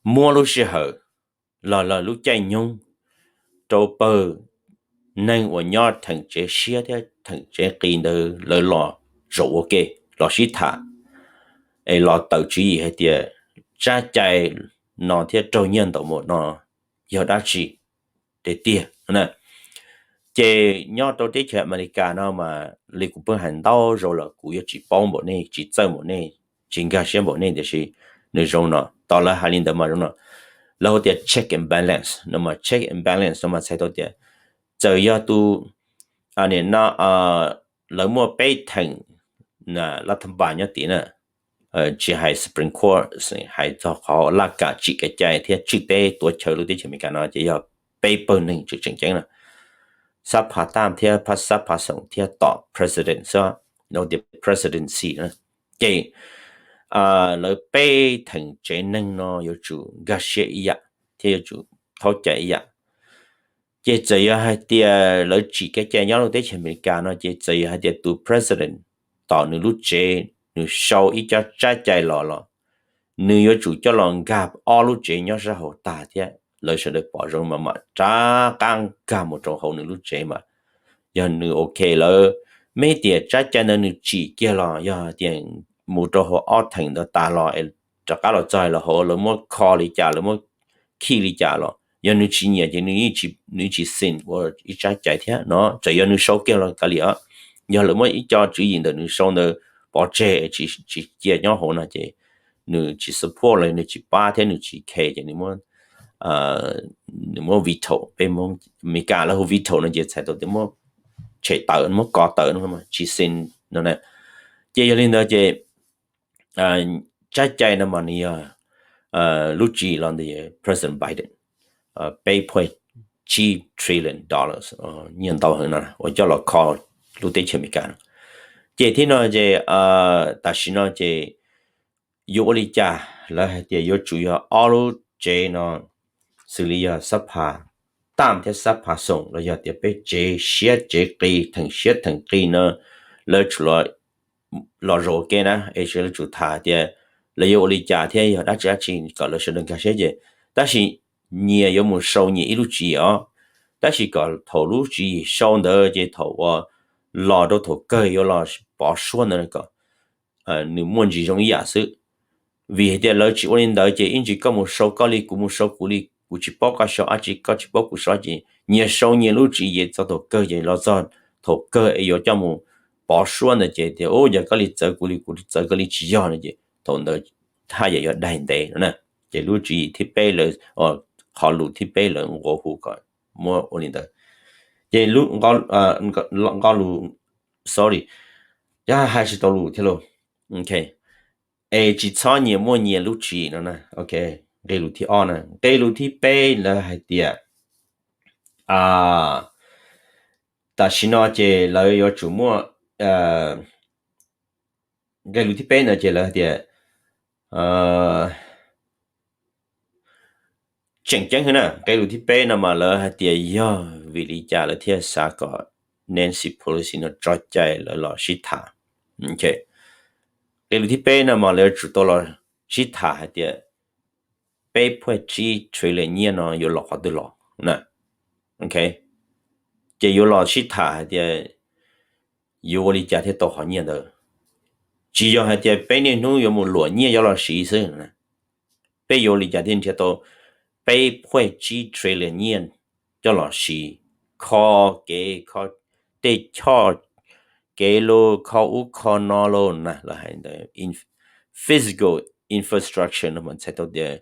muab lub sij hawm los lub caij nyoog rau pawg neeg uas nyob theem tsev siab thiab theem tsev qis ntawd lawv los zaum ua ke, los sib tham, es los tawm tswv yim hais tias tsab cai no thiab raug nyiaj ntau mus no yog dab tsi tiag tiag. Ces nyob rau teb chaws Amelikas no mas li kuv pheej hais ntau zaus lawm, kuv yuav tsis paub npaum nej, tsis txawj npaum nej, tsis nkag siab npaum nej, tiam sis nws zoo no, tos lawv hais li ntawd mas zoo no. Lawv hu tias check and balance no mas, check and balance no mas txhais tau tias txawm yog tus, nim no lawv muaj peb theem lab thab npas nyob tid na, tsis hais Supreme Court, hais txog qhov laj kam tsim kev cai thiab tswj teb tuav chaw lub teb chaws Amelikas no ces yog peb pawg neeg tseem tseem ceeb na. Xab pha tam thiab xab pha xoom thiab tom president xwb, lawv tias presidency na. Ces lawv peb theem tsev neeg no yuav tsum nkag siab ib yam thiab yuav tsum thaub cai ib yam. Ces txawm yog hais tias lawv tsim kev cai nyob lub teb chaws Amelikas no ces txawm yog hais tias tus president tom nws lub tsev nws sau ib co tsab cai los los nws yuav tsum coj los nkag ob lub tsev nyob sab hauv tag thiab lawv sawv daws pom zoo mas mam rov qab nkag mus rau hauv nws lub tsev mas yog nws ok lawm. Meb tias tsab cai ntawd nws tsim kiag los yog tias mus rau hauv ob theem ntawd tas los rov qab los txog los hauv lawv muab kho li cas, lawv muab khij li cas los yog nws tsis nyiam ces nws tsis xim ua ib tsab cai thiab no, txawm yog nws sau kiag los kav liam. Yog lawv muab ib co tswv yim ntawm nws sau ntawd pov tseg tsis cia nyob hauv no ces nws tsis support los nws tsis pab thiab nws tsis care ces nws muab veto, peb Amelikas lawv hu veto no ces txhais tau tias muab tshem tawm, muab kov tawm, tsis xim no na. Ces yog li ntawd ces tsab cai no mas nws yog lub tswv yim los ntawm President Biden, peb point tsib trillion dollars, nyiaj ntau heev no uas coj los kho lub teb chaws Amelikas no. Ces thib no ces tam sim no ces yuav ua li cas, lawv hais tias yuav tsum yog ob lub tsev no xws li yog xab pha tam thiab xab pha xoom los yog tias peb tsev siab tsev qis, theem siab theem qis no lawv tsum los zaum ua ke na, es lawv tsum tham tias lawv yuav ua li cas thiab yog dab tsi dab tsi kom lawv sawv daws nkag siab ces, tab sis nyias yuav mus sau nyias ib lub tswv yim os. Tab sis kom thaum lub tswv yim sau ntawd ces thaum uas los rau thaum kawg yuav los pov suab ntawd kom nws muaj ntsis zoo ib yam xwb. Vim hais tias lawv tsis ua li ntawd ces ib ntsis koj mus sau koj li, kuv mus sau kuv li, kuv tsis paub koj sau dab tsi, koj tsis paub kuv sau dab tsi, nyias sau nyias lub tswv yim txog thaum kawg ces los txog thaum kawg es yuav coj mus pov suab ntawd ces tias u yog koj li txawv kuv li, kuv txawv koj li tsis yog no ces thaum ntawd haj yam yuav daig ntev no na. Ces lub tswv yim thib peb lawv, qhov lus thib peb lawv nqua hu kom muab ua li ntawd. Ces nqo lus, sorry, hais tsis tau lus thiab lauj. Es tsis txhob nyias muaj nyias lub tswv yim no na. Nqe lus thib ob na, nqe lus thib peb lawv hais tias tam sim no ces lawv yuav tsum muaj, nqe lus thib peb no ces lawv hais tias tseem ceeb heev na. Nqe lus thib peb no mas lawv hais tias yog vim li cas lawv thiaj xav kom Nancy Pelosi no tso cai lawv los sib tham. Nqe lus thib peb no mas lawv yuav tsum tau los sib tham hais tias peb point tsib trillion nyiaj no yuav los qhov twg los na. Ces yuav los sib tham hais tias yuav ua li cas thiaj tau qhov nyiaj ntawd. Tsis yog hais tias peb niaj hnub yuav mus luam nyiaj coj los siv xwb. Peb yuav ua li cas thiaj nrhiav tau peb point tsib trillion nyiaj coj los siv kho kev, kho tej choj kev los, kho ub kho no los na. Lawv hais ntawd physical infrastructure no mas txhais tau tias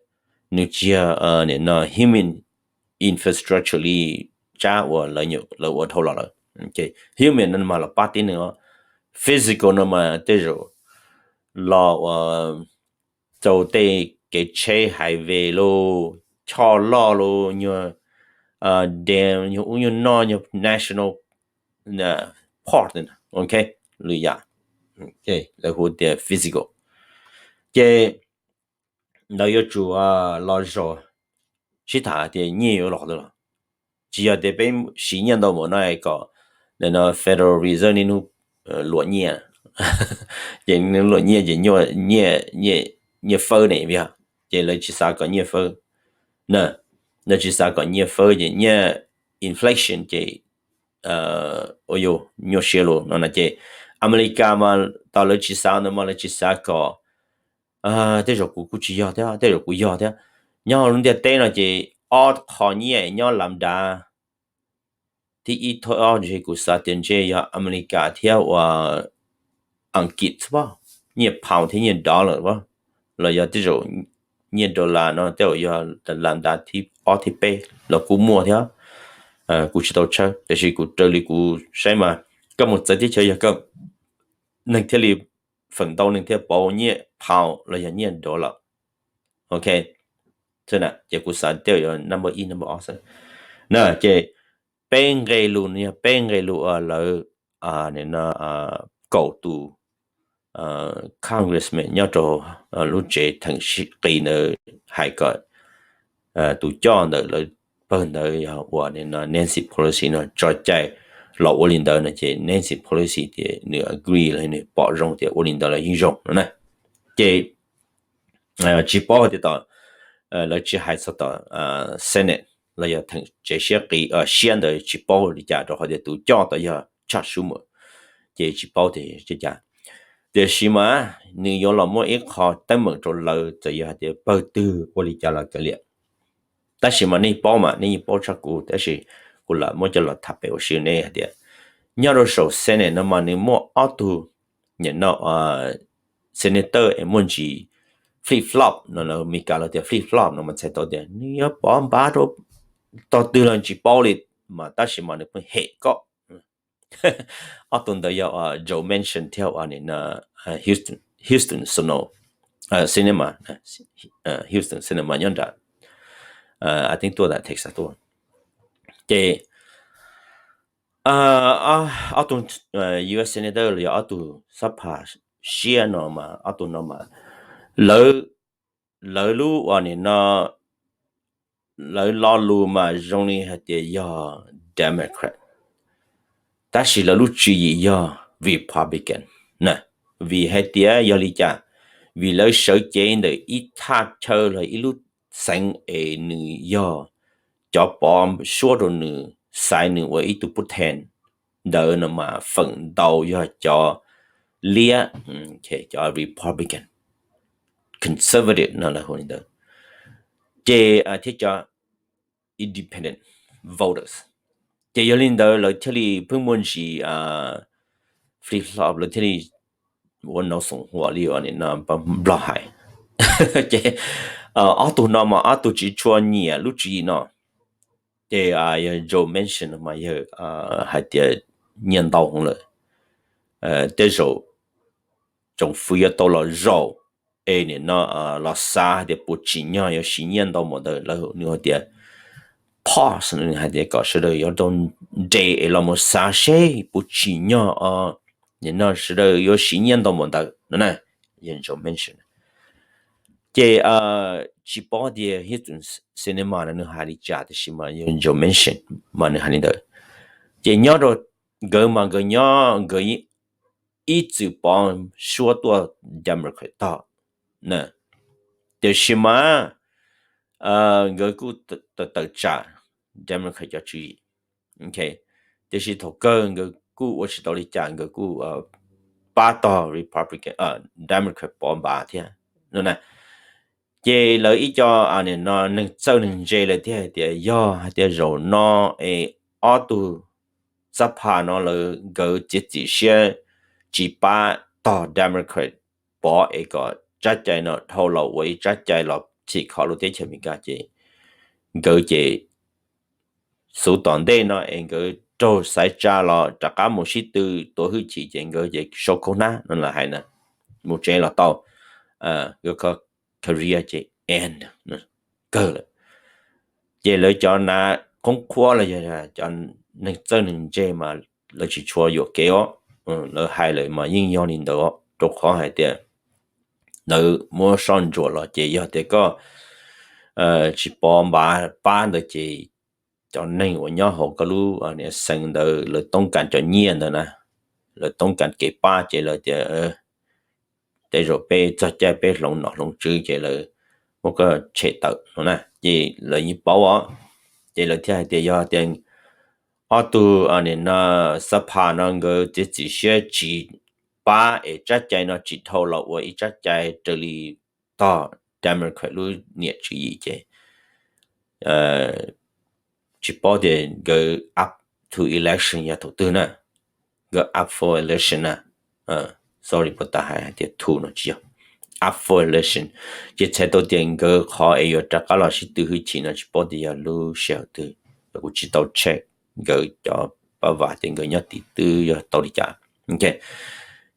nws tsis yog human infrastructure li tsab uas lawv ua dhau los lawm. Human no mas los pab tib neeg os. Physical no mas tej zaum los ua rau tej kev tsheb highway los, choj loj los, nyuag dam, nyuag ub nyuag no, nyuag national park, lwm yam lawv hu tias physical. Ces ntawd yuav tsum los zaum sib tham tias nyiaj yuav los qhov twg los. Tsis yog tias peb siv nyiaj ntau mus no kom Federal Reserve niaj hnub luam nyiaj, ces luam nyiaj ces nyiaj fawb ne, ces lawv tsis xav kom nyiaj fawb na. Lawv tsis xav kom nyiaj fawb ces nyiaj inflation ces ua nyuaj siab los no na. Ces Amelikas mas tau lawv tsis xav ntawd mas lawv tsis xav kom, tej zaum kuv kuj tsis yog thiab, tej zaum kuv yog thiab. Nyob hauv lub ntiaj teb no ces ob qho nyiaj nyob lav dav thib ib thib ob ntshe kuv xav tias ntshe yog Amelikas thiab uas Askiv xwb pob, nyiaj pound thiab nyiaj dollar pob, los yog tej zaum nyiaj dollar no tej zaum yog dollar ntav thib ob thib peb los kuj muaj thiab. Kuv tsis tau tshawb tiam sis kuv raws li kuv saib mas koj mus txawv teb chaws yog koj neeg thiaj li feem ntau neeg thiaj pauv nyiaj pound los yog nyiaj dollar. Ok, ces kuv xav tej zaum yog number ib number ob xwb na. Ces peb nqe lus no yog peb nqe lus uas lawv kaum tus congressman nyob rau lub tsev theem qis ntawd hais kom tus coj ntawm lawv pawg ntawd yog uas Nancy Pelosi no tso cai los ua li ntawd no ces Nancy Pelosi tias nws agree los nws pom zoo tias ua li ntawd los yeej zoo no na. Ces tsis paub tias tom lawv tsis hais txog tom Senate los yog theem tsev siab qis siab ntawd tsis paub li cas rau qhov tias tus coj tod yog Chuck Schumer, ces tsis paub tias cas. Tiam sis mas nws yuav los muaj ib qho teeb meem rau lawv txawm yog hais tias pawg twg ua li cas los kav liam. Tab sis mas nej paub mas nej yeej paub tshaj kuv tab sis kuv lam muab coj los tham pem ua si nej hais tias nyob rau saum Senate no mas nws muaj ob tug nim no senator es muaj ntsis flip flop no, Meskas lawv tias flip flop no mas txhais tau tias nws yuav pov npav rau tog twg los tsis paub li, mas tab sis mas nws pheej hem koj. Ob tug ntawd yog Joe Manchin thiab uas nim no Houston Snow Cinema, Houston Cinema nyob nram, I think tuaj ntawm Texas tuaj. Ces ob tug U S Senator los yog ob tug xab phas siab no mas ob tug no mas lawv lub uas nim no lawv lo lus mas zoo li hais tias yog Democrat, tab sis lawv lub tswv yim yog Republican na. Vim hais tias yog li cas? Vim lawv sawv cev ntawm ib thaj chaw los ib lub xeev es nws yog cov pov suab rau nws, xaiv nws ua ib tug pub then ntawd no mas feem ntau yog cov liab, cov Republican, conservative no lawv hu li ntawd, ces thiab cov independent voters. Ces yog li ntawd lawv thiaj li pheej muaj ntsis flip flop, lawv thiaj li ua nov xoom huam li uas nim no Nplog hais. Ces ob tug no mas ob tug tsis tshua nyiam lub tswv yim no. Ces yog Joe Manchin mas yog hais tias nyiaj ntau heev lawm, tej zaum tsoom fwv yuav tau los zaum es nim no los xav hais tias puas tsim nyog yuav siv nyiaj ntau npaum ntawd. Lawv nws hais tias pause, nws hais tias kom sawv daws yuav tau nres es los mus xav seb puas tsim nyog nim no sawv daws yuav siv nyiaj ntau npaum ntawd no na. Yog Joe Manchin. Ces tsis paub tias Houston Cinema no nws hais li cas tiam sis mas yog Joe Manchin mas nws hais li ntawd. Ces nyob rau nkawd mas nkawd nyob nkawd ib txwm pov suab tuaj Democrat tog na. Tiam sis mas nkawd kuj tawm tsam Democrat cov tswv yim, tiam sis thaum kawg nkawd kuj ua tsis tau li cas, nkawd kuj pab tog Republican, Democrat pov npav thiab no na. Ces lawv ib co nim no neeg txawj neeg ntse lawm thiaj hais tias yog hais tias zaum no es ob tug xab phas no lawv nkawd txiav txim siab tsis pab tog Democrat pov es kom tsab cai no dhau los ua ib tsab cai los chim kho lub teb chaws Amelikas ces nkawd ces xub tom ntej no es nkawd raug xaiv tsa los rov qab mus sib tw tuav hwj chim ces nkawd ces sau khaub hnab no lawv hais na, mus tsev los tau, nkawd career ces end kawg lawm. Ces lawv cov nav qoob qhuab los yog cov neeg txawj neeg ntse mas lawv tsis tshua yuam kev os, lawv hais lawm mas yeej yog li ntawd os, rau qhov hais tias lawv muab soj ntsuam los ces yog tias koj tsis pov npav pab ntawd ces cov neeg uas nyob hauv koj lub xeev ntawd lawv toob kas cov nyiaj ntawd na, lawv toob kas kev pab ces lawv tias tej zaum peb txog caij peb hloov nom hloov tswv ces lawv muab koj tshem tawm no na. Ces lawv yeej paub os, ces lawv thiaj hais tias yog tias ob tug nim no xab phas no nkawd txiav txim siab tsis pab es tsab cai no tsis dhau los ua ib tsab cai raws li tog Democrat lub niam tswv yim ces tsis paub tias nkawd ua to election yog thaum twg na. Nkawd up for election na. Sorry, puas tas hais hais tias to no tsis yog, up for election. Ces txhais tau tias nkawd qhov es yuav rov qab los sib tw hwj chim no tsis paub tias yog lub sij hawm twg, kuv tsis tau check nkawd cov pab vam tias nkawd nyob tim twg yog tau li cas.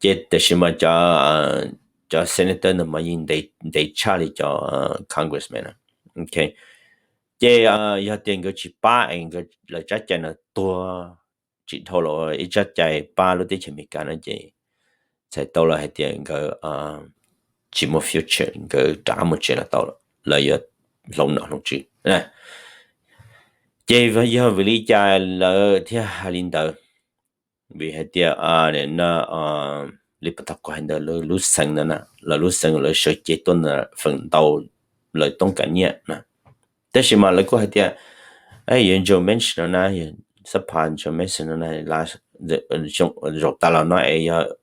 Ces tam sim mas cov senator ntawd mas yeej ntev tshaj li cov congressman. Ces yog tias nkawd tsis pab es nkawd lawv tsab cai no tuag tsis dhau los ib tsab cai pab lub teb chaws Amelikas no ces txhais tau lawv hais tias nkawd tsis muaj future, nkawd rov qab mus tsev los tau, lawv yuav hloov nom hloov tswv. Ces yog vim li cas lawv thiaj hais li ntawd? Vim hais tias li puag thaum kuv hais ntawd lub xeev ntawd na, lawv lub xeev lawv sawv cev tuaj ntawd feem ntau lawv toob kas nyiaj na. Tab sis mas lawv kuj hais tias yog Joe Manchin no na, xab phas Joe Manchin no na, zaum tas los no es yog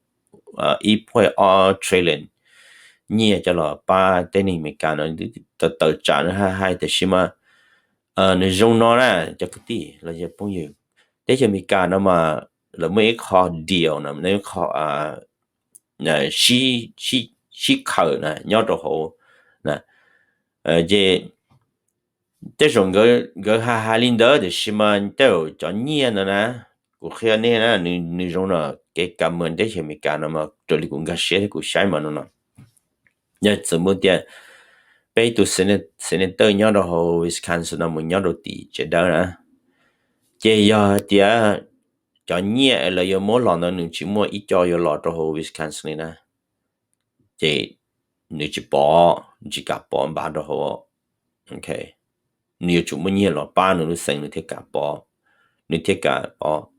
ib point ob trillion nyiaj coj los pab teb neeg Amelikas no, tawm tsam nws hais hais tiam sis mas nws zoo no na, cov kwv tij los yog phooj ywg, teb chaws Amelikas no mas lawv muaj ib qho deal no, ib qho sib khaws na nyob rau hauv na. Ces tej zaum nkawd hais hais li ntawd tiam sis mas tej zaum cov nyiaj ntawd na, kuv qhia nej na, nws zoo no, kev kam mws teb chaws Amelikas no mas raws li kuv nkag siab thiab kuv saib mas no no, yog txawm muaj tias peb tus senator nyob rau hauv Wisconsin no mus nyob rau tim tsev dawb na, ces yog hais tias cov nyiaj lawv yuav muab los ntawd nws tsis muaj ib co yuav los rau hauv Wisconsin li na, ces nws tsis pov, nws tsis kam pov npav rau hauv. Nws yuav tsum muaj nyiaj los pab nws lub xeev nws thiaj kam pov, nws thiaj kam pov.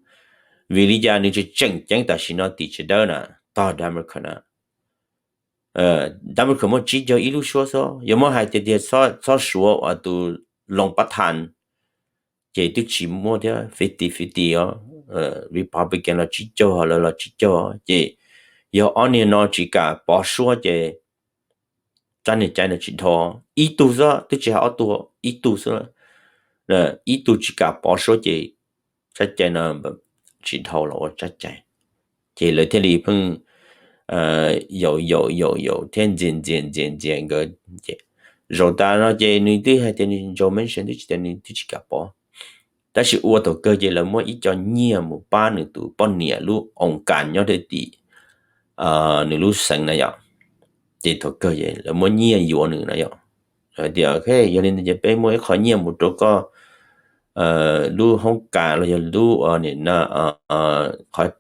Vim li cas nws tsis tseem ceeb tam sim no tim tsev dawb na, tog Democrat na? Democrat muaj tsib caug ib lub suab xwb, yog muab hais tiag tiag txhob suav tus loos pab thas ces twb tsis muaj thiab, fifty fifty os. Republican los tsib caug, lawv los tsib caug, ces yog ob niag no tsis kam pov suab ces tsab niag cai no tsis dhau. Ib tug xwb, twb tsis hais ob tug, ib tug xwb. Ib tug tsis kam pov suab ces tsab cai no tsis dhau los ua tsab cai. Ces lawv thiaj li pheej yaum yaum yaum yaum thiab ntxias ntxias ntxias ntxias nkawd. Zaum tas no ces nws twb hais tias nws Joe Manchin twb tsis tias nws twb tsis kam pov, tab sis ua thaum kawg ces lawv muab ib co nyiaj mus pab nws tus poj niam lub oos kas nyob rau tim nws lub xeev na yom. Ces thaum kawg ces lawv muab nyiaj yuav nws na yom. Lawv tias yog li ntawd ces peb muab ib qho nyiaj mus rau koj lub hoob kas los yog lub qhov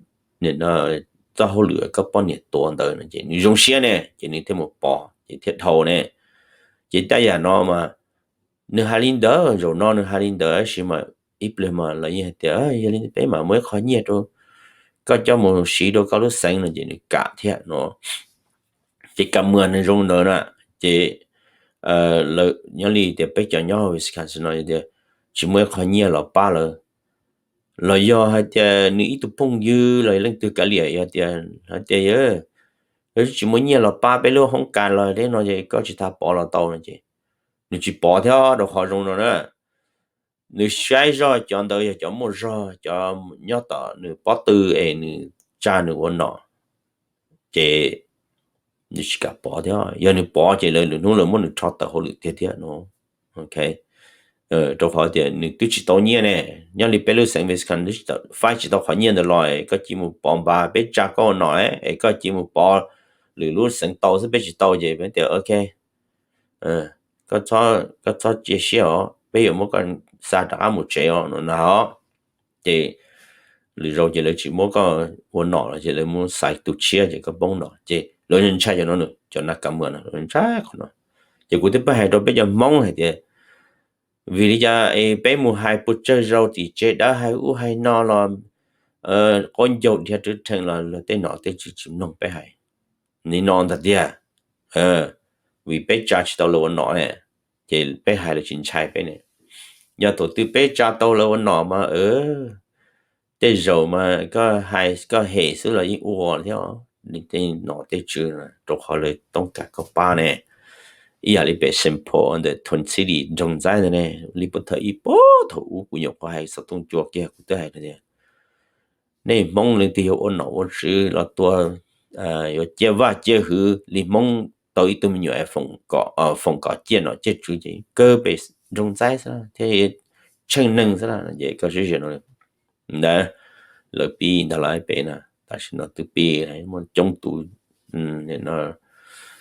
txoj hauj lwm koj poj niam tuav ntawd no ces nws zoo siab ne, ces nws thiaj mus pov ces thiaj dhau ne. Ces tej yam no mas nws hais li ntawd, zaum no nws hais li ntawd tab sis mas ib pliag mas lawv yeej hais tias yog li peb mam muab ib qho nyiaj rau koj coj mus siv rau koj lub xeev no ces nws kam thiab no. Ces kam mws nws zoo ntawd na, ces lawv nyob li tias peb cov nyob Wisconsin no tias tsis muaj ib qho nyiaj los pab lawv, los yog hais tias nws ib tug phooj ywg los leej twg kav liam yog tias hais tias yog tsis muaj nyiaj los pab peb lub hoob kas los li no ces koj tsis tas pov los tau no ces nws tsis pov thiab rau qhov zoo no na. Nws saib zoj cov ntawd yog cov muaj zog, cov nyob tom nws pob tw es nws tsa nws ua nom, ces nws tsis kam pov thiab. Yog nws pov ces lawv lwm hnub lawv muab nws rho tawm hauj lwm tiag thiab no. Rau qhov tias nws twb tsis tau nyiaj ne, nyob li peb lub xeev Wisconsin twb tsis tau faib tsis tau qhov nyiaj ntawd los es koj cia mus pov npav peb tsa koj ua nom es koj cia mus pov lwm lub xeev tau xwb peb tsis tau ces peb tias ok, koj txhob cia siab os, peb yuav muab koj xa rov qab mus tsev os no na. Ces lwm zaus ces lawv tsis muab koj ua nom los ces lawv muab xa tus tshiab ces koj poob nom ces lawv ntshai cov no, cov nas kas mws no lawv ntshai qhov no. Ces kuv twb pab hais rau peb cov Hmoob hais tias vim li cas es peb mus hais puas tsawg zaus tim tsev dawb hais ub hais no los qaub ncaug dhia rwb rhees los luag tej nom tej tswv tsis mloog peb hais. Nim no ntag tiag, vim peb tsa tsis tau lawv ua nom ne, ces peb hais lawv tsis ntshai peb ne. Yog thaum twg peb tsa tau lawv ua nom mas tej zaum mas koj hais koj hem xwb los yeej ua thiab, tej nom tej tswv rau qhov lawv toob kas koj pab ne. Ib yam li pem Saint Paul ntawm Twin City nroog ntxaib ntawd ne, li puag thaum ib puag thaum ub kuv nyuam qhuav hais xov tooj cua kiag kuv twb hais tias nej Hmoob leej twg yuav ua nom ua tswv los tua, yuav ciaj vaj ciaj hwv li Hmoob tau ib tug me nyuam foom kom ciaj nom ciaj tswv ces kawg pem nroog ntxaib xwb thiab tsheej neeg xwb ces koj sib ziam no ntawd. Lawv pib ntag los peb na, tam sim no twb pib muaj coob tus,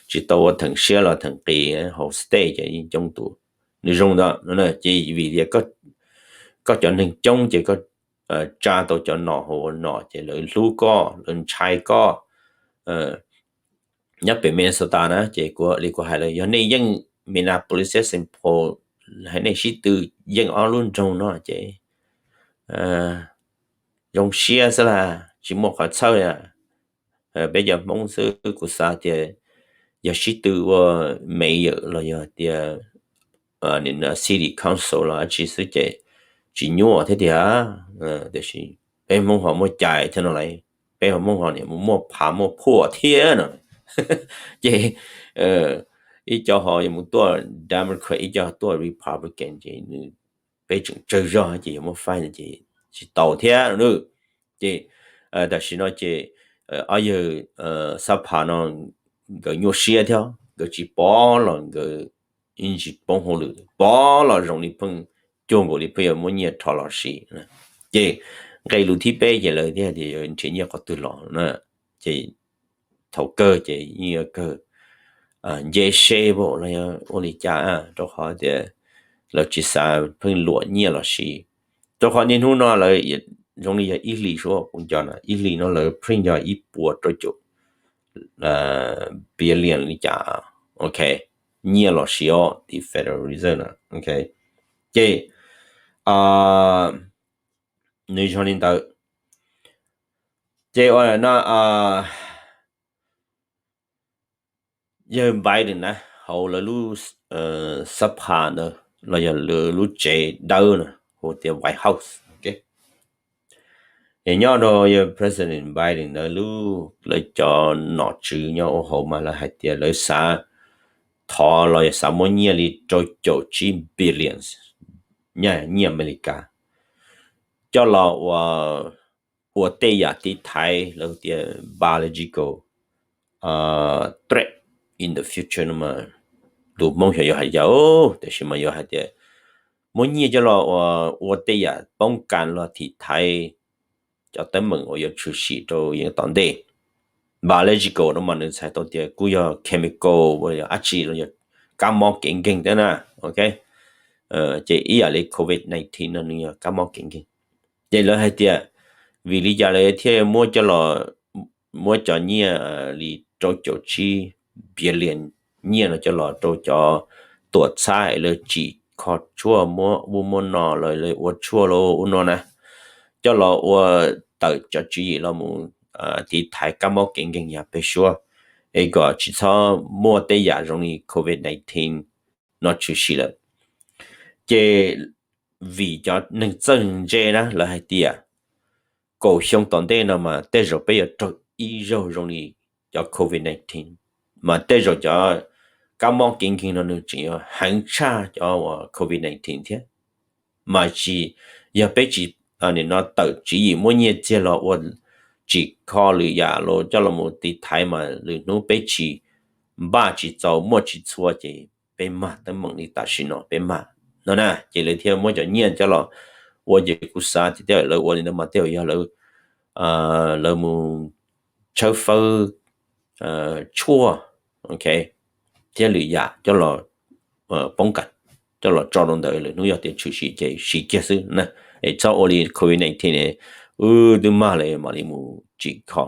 tsis tau ua theem siab los theem qis hauv state ces yeej coob tus. Nws zoo ntawd no ces vim tias koj cov neeg coob ces koj tsa tau cov nom hauv ua nom ces lawv hlub koj, lawv ntshai koj. Nyob pem Minnesota na ces kuv li kuv hais lawm, yog nej yeej Minneapolis thiab Saint Paul, hais nej sib tw yeej ob lub nroog no ces zoo siab xwb las, tsis muaj qhov txhawj. Peb cov Hmoob xwb kuv xav tias yog sib tw ua mayor los yog tias city council los dab tsi xwb ces tsis nyuaj thiab tiag. Tiam sis peb Hmoob ho muaj cai thiab no lauj, peb ho Hmoob ho niam mus muaj phav muaj phuaj thiab no ces ib co ho yuav mus tuaj Democrat, ib co tuaj Republican ces nws, peb tseem tsawg zog ces yuav muaj faib ces tsis tau thiab no. Ces tam sim no ces ob yawg xab pha no nkawd nyuaj siab thiab, nkawd tsis pov los nkawd yeej tsis poob hauj lwm, pov los zoo li pheej cuag nkaus li pheej yuav muab nyiaj rho los siv. Ces nqe lus thib peb ces lawv thiaj tias yuav nrhiav nyiaj qhov twg los na. Ces thaum kawg ces yeej yuav kawg nce se pam los yog ua li cas, rau qhov tias lawv tsis xav pheej luam nyiaj los siv. Rau qhov niaj hnub no lawv zoo li yog ib hlis suav kuv nco na, ib hlis no lawv pheej yog ib puas rau caum billion li cas, ok, nyiaj los siv os tim Federal Reserve na, ok. Ces nws yog li ntawd. Ces ua no yawg Biden na, hauv lawv lub xab pha ntawd los yog lawv lub tsev dawb na, hu tias White House. Es nyob rau yawg President Biden ntawd lub, lawv cov nom tswv nyob ua hauv mas lawv hais tias lawv xav thov los yog xav muab nyiaj li rau caum tsib billions nyiaj Amelikas coj los ua, ua tej yam tiv thaiv lawv tias biological threat in the future no mas, lus Hmoob xyov yuav hais cas, tiam sis mas yuav hais tias muab nyiaj coj los ua tej yam poob kas los tiv thaiv cov teeb meem uas yuav tshwm sim rau yeej tom ntej. Biological no mas nws txhais tau tias kuj yog chemical uas yog dab tsi los yog kab mob kev nkeeg thiab na, ok. Ces ib yam li covid nineteen no nws yog kab mob kev nkeeg. Ces lawv hais tias vim li cas lawv thiaj muab coj los, muab cov nyiaj li rau caum tsib billion nyiaj no coj los rau cov tuam txhab es lawv tsim kho tshuaj muab ub muab no los lawv ua tshuaj los ub no na, coj los ua tawm cov tswv yim los mus tiv thaiv kab mob kev nkeeg yav pem suab es kom tsis txhob muaj tej yam zoo li covid nineteen no tshwm sim lawm. Ces vim cov neeg txawj ntse na lawv hais tias kaum xyoo tom ntej no mas tej zaum peb yuav raug ib zaug zoo li cov covid nineteen, mas tej zaum cov kab mob kev nkeeg no nws tseem yuav heev tshaj cov uas covid nineteen thiab. Mas tsis, yog peb tsis, nim no tawm tswv yim muab nyiaj txiag los ua tsim kho lwm yam los coj los mus tiv thaiv mas lwm hnub peb tsis npaj tsis txaus muaj tsis txhua ces peb mag teeb meem li tam sim no peb mag no na. Ces lawv thiaj muab cov nyiaj coj los ua, ces kuv xav tias tej zaum lawv ua li ntawd mas tej zaum yog lawv, lawv mus tshawb fawb tshuaj, ok, thiab lwm yam coj los poob kas, coj los tso rau ntawd, lwm hnub yog tias tshwm sim ces siv kiag xwb na. Es txhob ua li covid nineteen, wb twb mag lawm mam li mus tsim kho,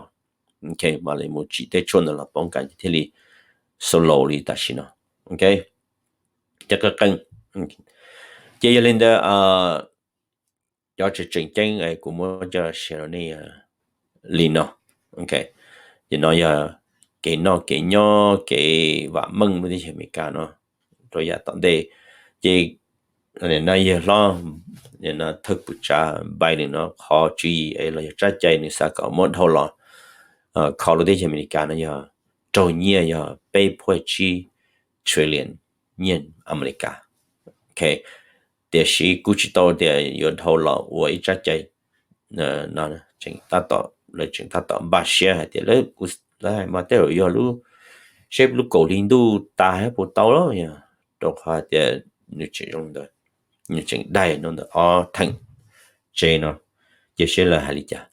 ok, mam li mus tsim tej tshuaj ntawd los poob kas thiaj li slow li tam sim no, ok. Ces yog li ntawd cov tseem tseem ceeb kuv muab coj los share rau nej li no, ok. Ces no yog kev noj kev nyob kev vam meej lub teb chaws Amelikas no rau yav tom ntej. Ces no yawg hlob, no thawj pwm tsav Biden no qhov tswv yim los yog tsab cai nws xav kom muab dhau los kho lub teb chaws Amelikas no yog raug nyiaj yog peb phuaj tsib trillion nyiaj Amelikas, ok. Tiam sis kuj tsis tau tias yuav dhau los ua ib tsab cai no tseem tab tom, lawv tseem tab tom npaj siab hais tias lawv, kuv, lawv hais mas tej zaum yog lub, seb lub kaum hli ntuj tas thiab puas tau los yog, rau qhov tias nws tseem zoo ntawd, nws tseem daig no ntawm ob theem tsev no, ces seb lawv hais li cas.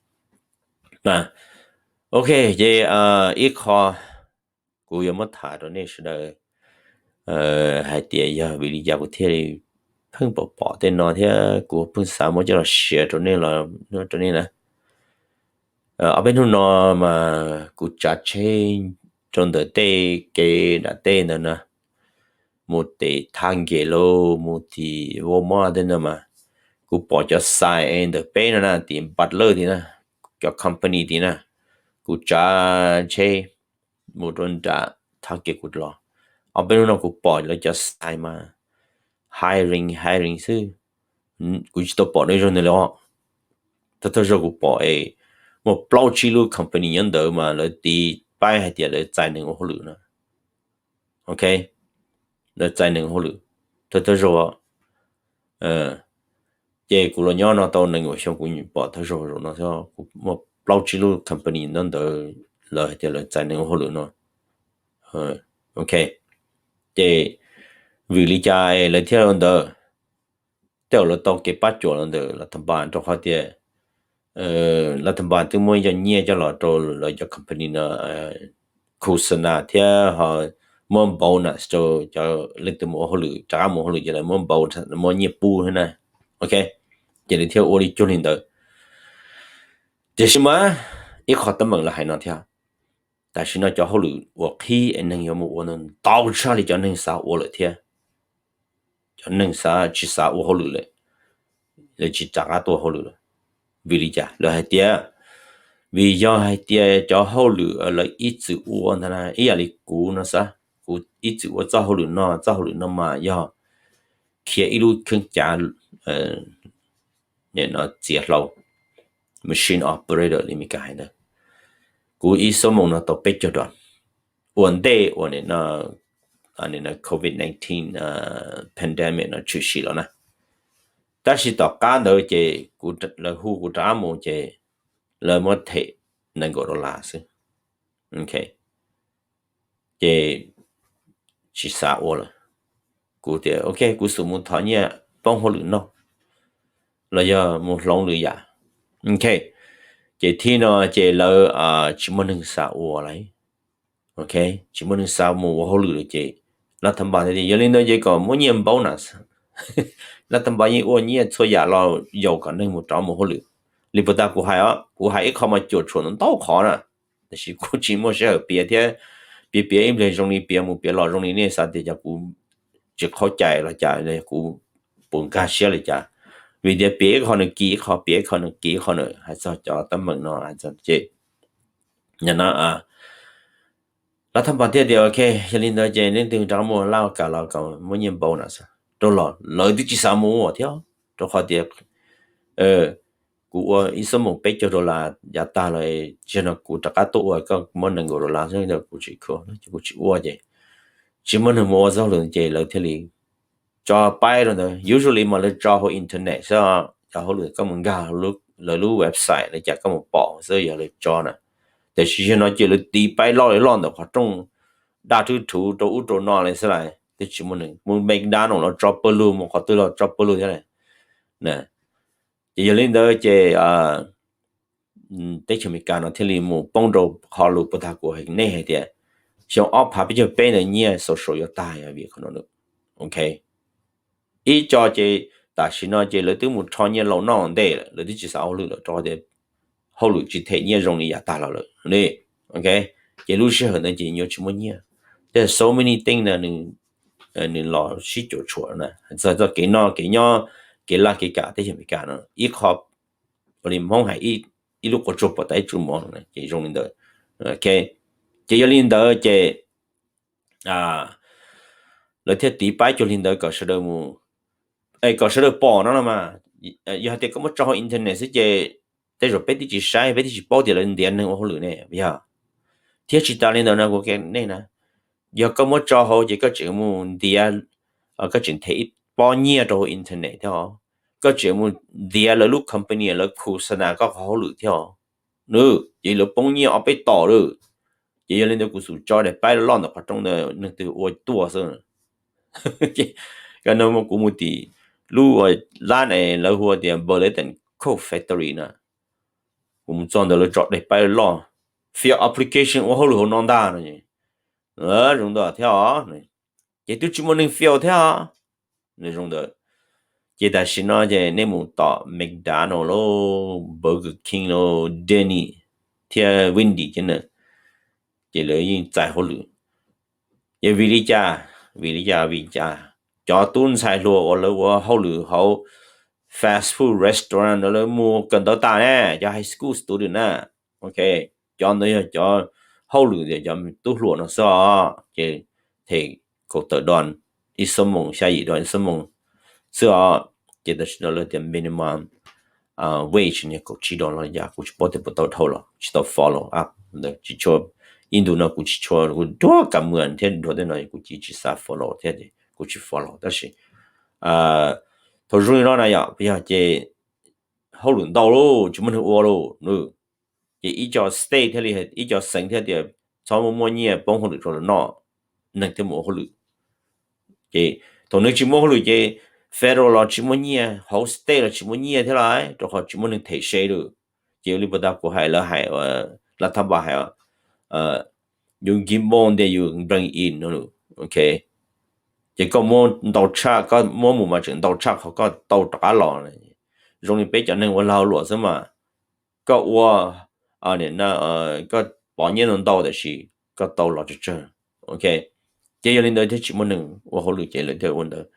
Ok, ces ib qho kuv yuav muab tham rau nej sawv daws hais tias yog vim li cas kuv thiaj li pheej pom pom tej no thiab kuv pheej xav muab coj los share rau nej los rau nej na. Ob peb hnub no mas kuv tsav tsheb rau ntawm tej kev nram tej ntawd na, mus tim Thaj Nkem lauj, mus tim Vaj Maj tej no mas, kuv pom cov sign ntawm peb no na, tim Butler tim na, cov company tim na, kuv tsav tsheb mus rau nram Thaj Nkem kuv los, ob peb hnub no kuv pom lawv cov sign mas hiring hiring xwb. Kuv tsis tau pom dua ib zaug ntawd li os. Thawj thawj zaug kuv pom es muaj plaub tsib lub company nyob ntawd mas lawv tiv paib hais tias lawv txais neeg ua hauj lwm no. Ok, lawv txais neeg ua hauj lwm thawj thawj zaug. Ces kuv los nyob no tau nees nkaum xyoo kuv pom thawj zaug zaum no, kuv muaj plaub tsib lub company nyob ntawd lawv hais tias lawv txais neeg ua hauj lwm no. Ok, ces vim li cas lawv thiaj ua ntawd? Tej zaum lawv tau kev pab cuam los ntawm lawv thaj npas, rau qhov tias lawv thaj npas twb muab ib co nyiaj coj los rau lawv cov company no, khus xas nas thiab ho muab bonus rau cov leej twg mus ua hauj lwm, rov qab mus ua hauj lwm ces lawv muab bonus, muab nyiaj pub thiab na. Ok, ces lawv thiaj ua li cuag li ntawd. Tiam sis mas ib qho teeb meem lawv hais no thiab, tam sim no cov hauj lwm uas qhib es neeg yuav mus ua ntau tshaj li cov neeg xav ua lawm thiab. Cov neeg xav, tsis xav ua hauj lwm lawm, lawv tsis rov qab tuaj hauj lwm lawm. Vim li cas? Lawv hais tias, vim yog hais tias cov hauj lwm lawv ib txwm ua ntag na, ib yam li kuv no xav, kuv ib txwm ua txoj hauj lwm no, txoj hauj lwm no mas yog khiav ib lub kheeb cav txiav hlau, machine operator li Mes Kas hais ntawd. Kuv ib xuab moos no tau peb caug dollar, ua ntej uas COVID nineteen pandemic no tshwm sim los na. Tab sis tom qab ntawd ces lawv hu kuv rov qab mus ces lawv muab them nees nkaum dollar xwb. Ces tsis xav ua lawm. Kuv tias ok, kuv xub mus thov nyiaj poob hauj lwm noj los yog mus hloov lwm yam. Ok, ces thib no ces lawv tsis muaj neeg xav ua lawm. Ok, tsis muaj neeg xav mus ua hauj lwm lawm ces lawv thaj npas tias yog li ntawd ces kom muab nyiaj npaub na. Lawv thaj npas yeej ua nyiaj txhua yam los yaum kom neeg mus rov mus hauj lwm. Li puag ta kuv hais, kuv hais ib qho mas cuam tshuam ntau qhov na, tab sis kuv tsis muaj sij hawm piav thiab. Piav piav ib pliag zoo li piav mus piav los zoo li nej xav tias cas kuv tsis qhaub cai los cas, kuv puas nkag siab li cas. Vim tias piav ib qho nws kis ib qho, piav ib qho nws kis ib qho na, hais txog cov teeb meem no hais txog ces no lawv thaj npas thiaj tias ok, yog li ntawd ces leej twg rov mus laj kam los kom muab nyiaj npaub na. Rau los lawv twb tsis xav mus ua thiab, rau qhov tias kuv ua ib xuab moos peb caug dollar yav tag los, tsis yog no kuv rov qab tuaj ua koj muab nees nkaum dollar xwb, kuv tsis khuv, kuv tsis ua ces tsis muaj neeg mus ua txoj hauj lwm ces lawv thiaj li tso paib rau ntawd. Usually mas lawv tso hauv internet xwb, cov hauj lwm koj mus nkag lawv lub website li cas koj mus pom xwb yog lawv tso na. Tiam sis yog no ces lawv tiv paib loj li loj ntawm qhov rooj, daj rhwb rhuv rau ub rau no li xwb lawm, twb tsis muaj neeg. Mus McDonald los tso pawg lug, mus qhov twg los tso pawg lug thiab lawm. Ces yog li ntawd ces teb chaws Amelikas no thiaj li mus poob rau qhov lus puag ta kuv hais nej hais tias xyoo ob phav peb caug peb ntawd nyiaj social yuav tag vim qhov no. Ok, ib co ces tam sim no ces lawv twb mus rho nyiaj laus noj ntej lawm, lawv twb tsis xav hauj lwm lawm rau qhov tias hauj lwm tsis them nyiaj zoo li yav tag los lawm li. Ok, ces lub sij hawm ntawd ces yuav tsis muaj nyiaj. Tej so many things na, nws los sib cuam tshuam na, txog txoj kev noj kev nyob, kev laj kev kam teb chaws Amelikas no ib qho ua li Hmoob hais ib lub quav tsuag pom tas ib tsu mov no ces zoo li ntawd. Ok, ces yog li ntawd ces lawv thiaj tiv paib cuag li ntawd kom sawv daws mus, es kom sawv daws pom no no mas. Yog hais tias koj muab tso hauv internet xwb ces tej zaum peb twb tsis saib, peb twb tsis paub tias lawv ntiav neeg ua hauj lwm ne, yog. Thiab tsis tas li ntawd no kuv qhia nej na, yog koj muab tso hauv ces koj tseem mus ntiav, koj tseem them ib pob nyiaj rau hauv internet thiab os. koj tseem mus ntiav lawv lub company, lawv khus xa nas koj qhov hauj lwm thiab os. Ces lawv poob nyiaj ob peb tom lawm. Ces yog li ntawd kuv xum tso daim paib loj ntawm qhov rooj ntawd, neeg twg ua tuaj xwb. Ces kuv mus tim lub lab ne lawv hu tias Burlington Coat Factory na. Kuv mus txog ntawd lawv tso daim paib loj, fill application ua hauj lwm hauv no ntag no. Zoo ntawd thiab os. Ces twb tsis muaj neeg fill thiab os. Zoo ntawd. Ces tam sim no ces nej mus tom McDonald lauj, Burger King lauj, Denny thiab Wendy thiab na, ces lawv yeej txais hauj lwm. Ces vim li cas? Vim li cas? Vim li cas? Cov tub ntxhais hluas uas lawv ua hauj lwm hauv fast food restaurant no lawv mus kawm ntawv tas ne, cov high school student na. Ok, cov ntawd yog cov hauj lwm tias cov tub hluas no xwb os. Ces them kaum tawm dollar ib xuab moos, xya yim dollar ib xuab moos xwb os. Ces tam sim no lawv tias minimum wage no kaum tsib dollar los yog kuv tsis paub tias puas tau dhau los tsis tau follow up ntawd, tsis tshua, ib ntu no kuv tsis tshua, kuv dhuav kam muas thiab dhuav tej no kuv cia tsis xav follow thiab ces kuv tsis follow. Tab sis thaum zoo li no na yom, yog ces hauj lwm ntau lauj, tsis muaj neeg ua lauj. Ces ib co state thiaj li, ib co xeev thiaj tias txhob muaj muaj nyiaj poob hauj lwm rau lawv noj, neeg thiaj mus ua hauj lwm. Ces thaum neeg tsis muaj hauj lwm ces federal los tsis muaj nyiaj, hauv state los tsis muaj nyiaj thiab lauj, rau qhov tsis muaj neeg them se lawm. Ces ua li puas tas kuv hais, lawv hais, lawv thab npas hais, you give more than you bring in no. Ok, ces koj muab ntau tshaj, koj muab mus mas tseem ntau tshaj qhov koj tau rov qab los. Zoo li peb cov neeg ua lag luam xwb mas, koj ua, koj pov nyiaj ntau ntau tab sis koj tau los tsawg tsawg. Ok, ces yog li ntawd thiaj tsis muaj neeg ua hauj lwm ces lawv thiaj ua ntawd,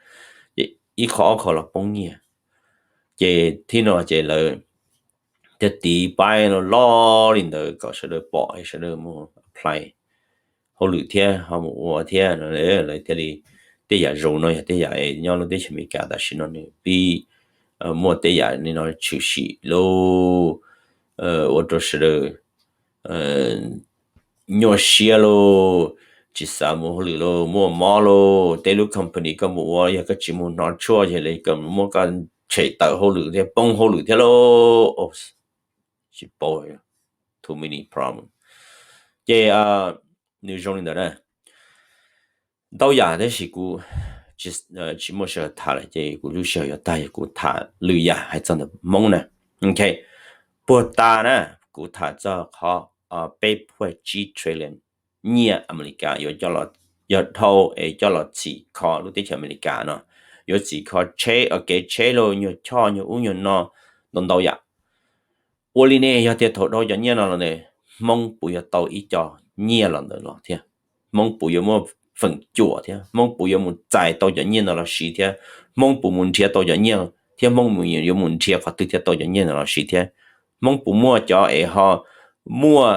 ces ib qho ob qho los poob nyiaj. Ces thib no ces lawv thiaj tiv paib loj li ntawd kom sawv daws pom, sawv daws mus apply hauj lwm thiab ho mus ua thiab no. Lawv thiaj li, tej yam zoo no yog tej yam nyob lub teb chaws Amelikas tam sim no nws pib muaj tej yam li no tshwm sim lauj, ua rau sawv daws nyuaj siab lauj, tsis xav mus hauj lwm lauj, muaj mob lauj. Tej lub company koj mus ua yog koj tsis mus hnov tshuaj yog li koj muab koj tshem tawm hauj lwm thiab poob hauj lwm thiab lauj. Tsis paub, too many problem. Ces nws zoo li ntawd na. Ntau yam tab sis kuv tsis muaj sij hawm tham lawm ces kuv lub sij hawm yuav tag, yog kuv tham lwm yam hais txog ntawm Hmoob na. Ok, puag ta na, kuv tham txog qhov peb phuaj tsib trillion nyiaj Amelikas yuav coj los, yog dhau es coj los txhim kho lub teb chaws Amelikas no, yuav txhim kho tsheb, kev tsheb lauj, nyuag choj, nyuag ub nyuag no, ntau ntau yam. Ua li ne, yog tias thaum dhau cov nyiaj no los ne, Hmoob puas yuav tau ib co nyiaj los ntawd los thiab? Hmoob puas yuav muaj feem cuam thiab? Hmoob puas yuav mus txais tau cov nyiaj no los siv thiab? Hmoob puas mus nrhiav tau cov nyiaj thiab? Hmoob yuav mus nrhiav qhov twg thiaj tau cov nyiaj no los siv thiab? Hmoob puas muaj cov es ho muaj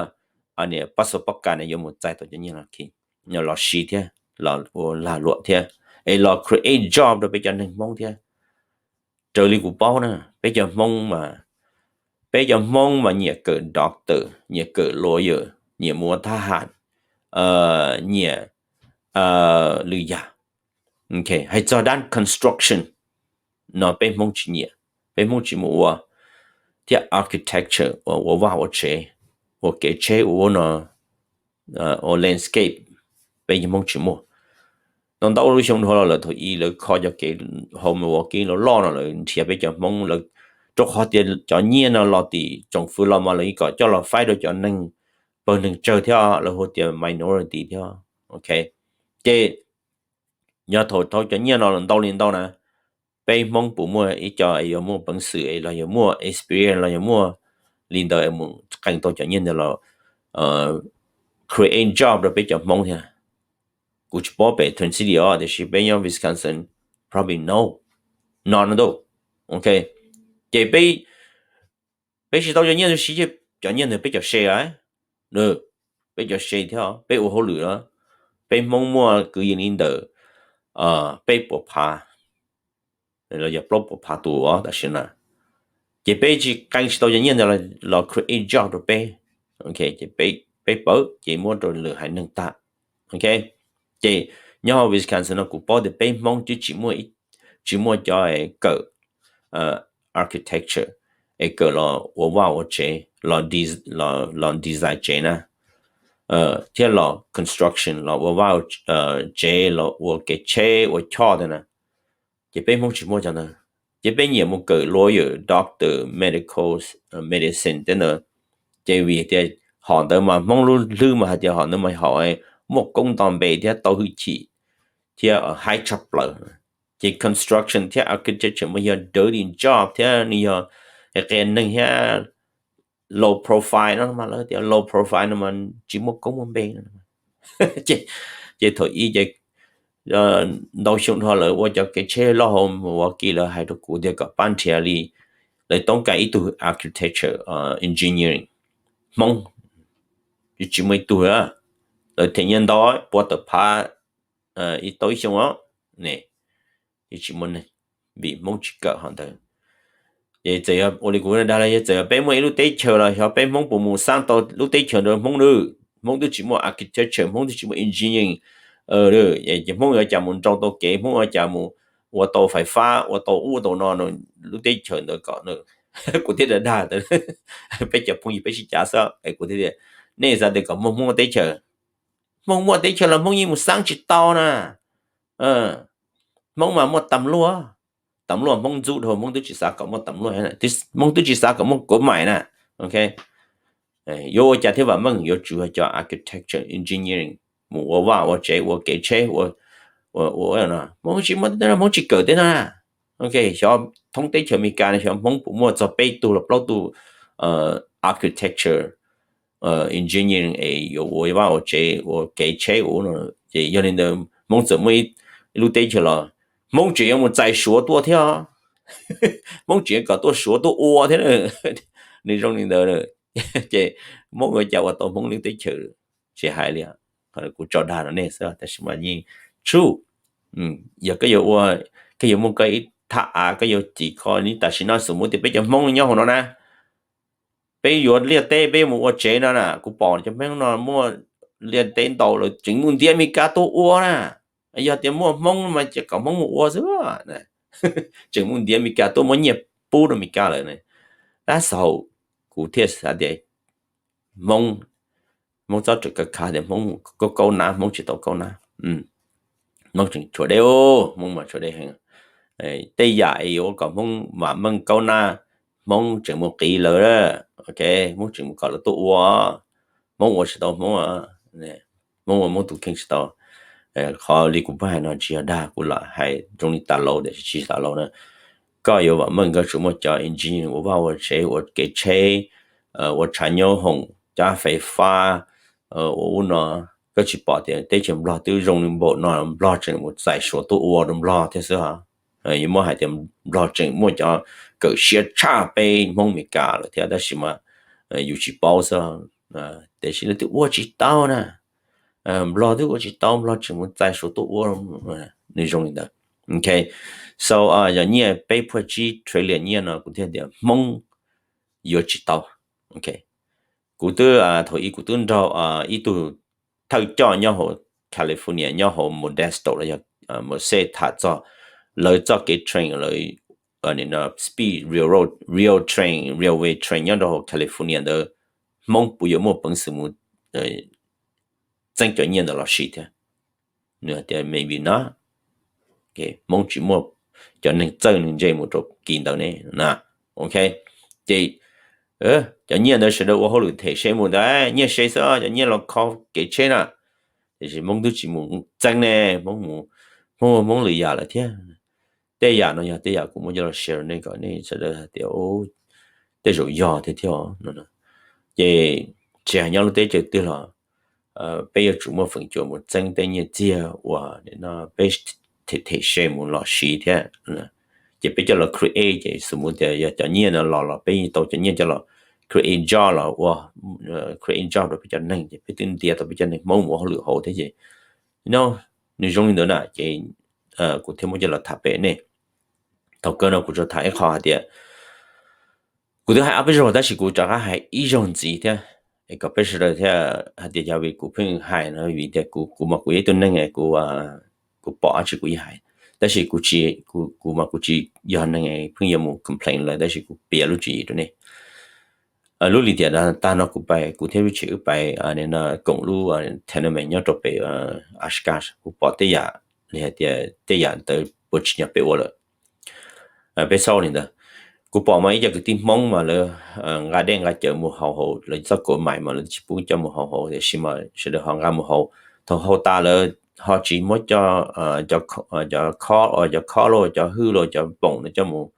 pab xo pab kas ne yuav mus txais tau cov nyiaj no los siv thiab, los ua lag luam thiab, es los create job rau peb cov neeg Hmoob thiab? Raws li kuv paub na, peb cov Hmoob mas, peb cov Hmoob mas nyiam kawm doctor, nyiam kawm lawyer, nyiam mus ua thab ham, nyiam lwm yam. Hais txog dab construction no peb Hmoob tsis nyiam, peb Hmoob tsis mus ua, thiab architecture uas ua vaj ua tsev, ua kev tsheb ua no, ua landscape, peb cov Hmoob tsis muaj. No ntau lub xyoo dhau los lawm thaum ub lawv kho cov kev home working loj loj no lawv nrhiav peb cov Hmoob lawv, rau qhov tias cov nyiaj no los tim tsoom fwv los mas lawv yeej kom coj los faib rau cov neeg pawg neeg tsawg thiab, lawv hu tias minority thiab. Ok, ces yog thaum dhau cov nyiaj no los ntau li ntau na, peb Hmoob puas muaj ib co es yuav muaj peev xwm es los yog muaj experience los yog muaj li ntawd es mus qee tau cov nyiaj ntawd los create job rau peb cov Hmoob thiab? Kuv tsis paub pem Twin City os, tiam sis peb nyob Wisconsin probably no, no no ntau. Ok, ces peb tsis tau cov nyiaj ntawd siv, cov nyiaj ntawd peb cov se lawm, peb cov se thiab peb ua hauj lwm los, peb Hmoob muaj kwv yees li ntawm peb puas phav los yog plaub puas phav tus tam sim no, ces peb tsis qee tsis tau cov nyiaj ntawd los create job rau peb. Ok, ces peb pawv ces muab rau lwm haiv neeg tag. Ok, ces nyob hauv Wisconsin no kuv paub tias peb Hmoob twb tsis muaj, tsis muaj cov kawm architecture, es kawm los ua vaj ua tsev, los design tsev na, thiab los construction, los ua vaj tsev, los ua kev tsheb ua choj tiag na. Ces peb Hmoob tsis muaj cov ntawd, ces peb nyiam mus kawm lawyer, doctor, medical, medicine tej ntawd. Ces vim tias hom ntawd mas Hmoob lub hlwb mas hais tias hom ntawd mas hom muaj koob nto npe thiab tau hwj chim thiab haib tshaj plaws. Ces construction thiab architecture mas yog dirty job thiab nws yog qia neeg thiab low profile no mas lawv tias low profile no mas tsis muaj koob muaj npe. Ces thaum ub ces ntau xyoo dhau lawv ua cov kev tsheb loj hauv Milwaukee, lawv hais rau kuv tias kom pab nrhiav li, lawv toob kas ib tug architecture, engineering Hmoob, tsis muaj ib tug. Lawv them nyiaj ntau, pua tawm phav ib tau ib xyoo os, ne, tsis muaj neeg, vim Hmoob tsis kawm hom ntawd. Ces txawm yog ua li kuv dag los yog txawm yog peb muaj ib lub teb chaws los xyov peb Hmoob puas mus xab tau lub teb chaws ntawd Hmoob na. Hmoob twb tsis muaj architecture, Hmoob twb tsis muaj engineering, ces Hmoob yuav cas mus nrau tau kev, Hmoob yuav cas mus ua tau fais fab, ua tau ub tau no, lub teb chaws ntawd kom, kuv thiaj dag dag, peb cov phooj ywg peb sib cav xwb, kuv thiaj tias, nej xav tias kom muaj Hmoob teb chaws, Hmoob muaj teb chaws los Hmoob yeej mus xab tsis tau na. Hmoob mas muaj tas luaj, tas luaj Hmoob ntxub dhau, Hmoob twb tsis xav kom muaj tas luaj, Hmoob twb tsis xav kom muaj kuv maim na. Yuav ua cas thiaj vam meej, yuav tsum yog cov architecture, engineering mus ua vaj ua tsev, ua kev tsheb, ua, ua no. Hmoob tsis muaj, Hmoob tsis kawm tej no. Xyov thoob teb chaws Amelikas no xyov Hmoob puas muaj txog peb tug los plaub tug architecture, engineering es yuav ua vaj ua tsev, ua kev tsheb ua no. Ces yog li ntawd Hmoob txawm muaj ib lub teb chaws los Hmoob tseem yuav mus txais Suav tuaj thiab. Hmoob tseem yuav kom tuaj Suav tuaj ua thiab. Nws zoo li ntawd. Ces Hmoob ua cas ua tau Hmoob lub teb chaws, tsis hais li. Kuv tso dag rau nej xwb tab sis mas yeej tshuj. Yog koj yuav ua, koj yuav muaj koj ib thaj av, koj yuav cim kho li tam sim no, xum muv tias peb cov Hmoob nyob hauv no na, peb yuav liaj teb, peb yuav mus ua tsev no na, kuv pom cov Hmoob no muaj liaj teb ntau lawm tseem mus ntiav Amelikas tuaj ua na. Yog tias muaj Hmoob mas ces kom Hmoob mus ua xwb. Tseem mus ntiav Amelikas tuaj muab nyiaj pub rau Amelikas lawm. Tab sis kuv thiaj xav tias Hmoob, Hmoob txhob rawm kav khav tias Hmoob kaub kaub nab, Hmoob tsis tau kaub nab. Hmoob tseem tshuav deb, Hmoob mas tshuav deb heev. Tej yam es yuav ua kom Hmoob vam meej kaub nab, Hmoob tseem mus qiv lawv, Hmoob tseem mus kom lawv tuaj ua, Hmoob ua tsis tau Hmoob, Hmoob ua Hmoob tus kheej tsis tau. Qhov li kuv pab hais no tsis yog dag, kuv lam hais zoo li tas laus tiam sis tsis tas laus na. Koj yuav vam meej koj tsum muaj cov engineer ua vaj ua tsev, ua kev tsheb, ua tshav nyob hoom, cab fais fab, ua ub no. Koj tsis pom tias teb chaws Nplog twb zoo li npaum no, Nplog tseem mus txais Suav tuaj ua rau Nplog thiab xwb. Yuav muab hais tias Nplog tseem muaj cov kawm siab tshaj peb Hmoob Amelikas lawm thiab tab sis mas yus tsis paub xwb. Tiam sis lawv twb ua tsis tau na. Nplog twb ua tsis tau, Nplog tseem mus txais Suav tuaj ua, nws zoo li ntawd. So yog nyiaj peb phuaj tsib trillion nyiaj no kuv thiaj tias Hmoob yuav tsis tau. Kuv twb, thaum ub kuv twb nrog ib tug thawj coj nyob hauv California, nyob hauv Modesto los yog Merced tham txog lawv txoj kev train, lawv speed railroad, rail train, railway train nyob rau hauv California ntawd, Hmoob puas yuav muaj peev xwm mus txeeb cov nyiaj ntawd los siv thiab? Nws hais tias maybe not. Hmoob tsis muaj cov neeg txawj neeg ntse mus rau kis ntawd ne na. Ok, ces cov nyiaj ntawd sawv daws ua hauj lwm them se mus ntawd, nyiaj se xwb, cov nyiaj los kho kev tsheb na. Tiam sis Hmoob twb tsis mus txeeb ne, Hmoob mus, Hmoob ua Hmoob lwm yam lawm thiab. Tej yam no yog tej yam kuv muab coj los share rau nej kom nej sawv daws hais tias tej zaum yog thiab thiab no. Ces tsis hais nyob lub teb chaws twg los peb yuav tsum muaj feem cua mus txeeb tej nyiaj txiag uas peb them them se mus los siv thiab. Ces peb coj los create, ces xws mus tias yog cov nyiaj no los los peb yeej tau cov nyiaj coj los create job los ua, create job rau peb cov neeg, ces peb twb ntiav tau peb cov neeg Hmoob mus ua hauj lwm hauv thiab ces no, nws zoo li ntawd na. Ces kuv thiaj muab coj los tham pem nej. Thaum kawg no kuv tsuas tham ib qho hais tias kuv twb hais ob peb zaug tab sis kuv rov qab hais ib zaug ntxiv thiab, es kom peb sawv daws thiaj hais tias yog vim kuv pheej hais no vim tias kuv mas kuv yog ib tug neeg kuv, kuv pom dab tsi kuv yeej hais. Tab sis kuv tsis, kuv, kuv mas kuv tsis yog neeg pheej yuav mus complain lawv, tab sis kuv piav lub tswv yim rau nej. Lub lim tiam tag no kuv pais, kuv thiab Richie wb pais koom lub tournament nyob rau pem Oshkosh, kuv pom tej yam li hais tias tej yam ntawd puas tsim nyog peb ua lawm. Peb xauj li ntawd, kuv pom mas ib co kwv tij Hmoob mas lawv nqa dej nqa cawv mus haus hauv lawv txoj cold mais mas lawv tsis pub coj mus haus hauv, tiam sis mas sawv daws ho nqa mus haus. Thaum haus tas lawv ho tsis muab cov, cov khob, cov khob los cov hwj los cov poom no coj mus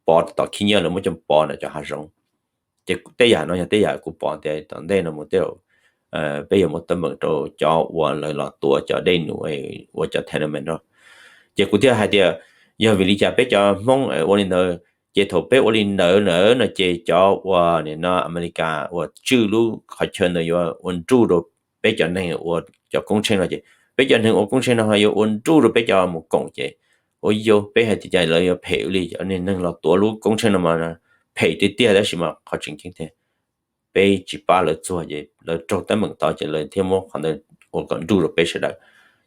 pov tom khib nyiab, lawv muab coj mus pov ntawm cov hav zoov. Ces tej yam no yog tej yam kuv pom tias tom ntej no mus tej zaum peb yuav muab teeb meem rau cov uas lawv los tuav cov dej num ua cov tournament no. Ces kuv thiaj hais tias yog vim li cas peb cov Hmoob ua li ntawd, ces thaum peb ua li ntawd na no ces cov uas nim no Amelikas uas tswj lub qhov chaw ntawd yuav ua nruj rau peb cov neeg ua cov koob tsheej no ces peb cov neeg ua koob tsheej no ho yuav ua nruj rau peb cov mus koom ces ua yog peb hais tias cas lawv yuav phem ua li, cov neeg los tuav lub koob tsheej no mas phem tiag tiag, tab sis mas qhov tseem ceeb tiag peb tsis pab lawv txuag ces lawv raug teeb meem tod ces lawv thiaj muab qhov ntawd ua kom nruj rau peb sawv daws.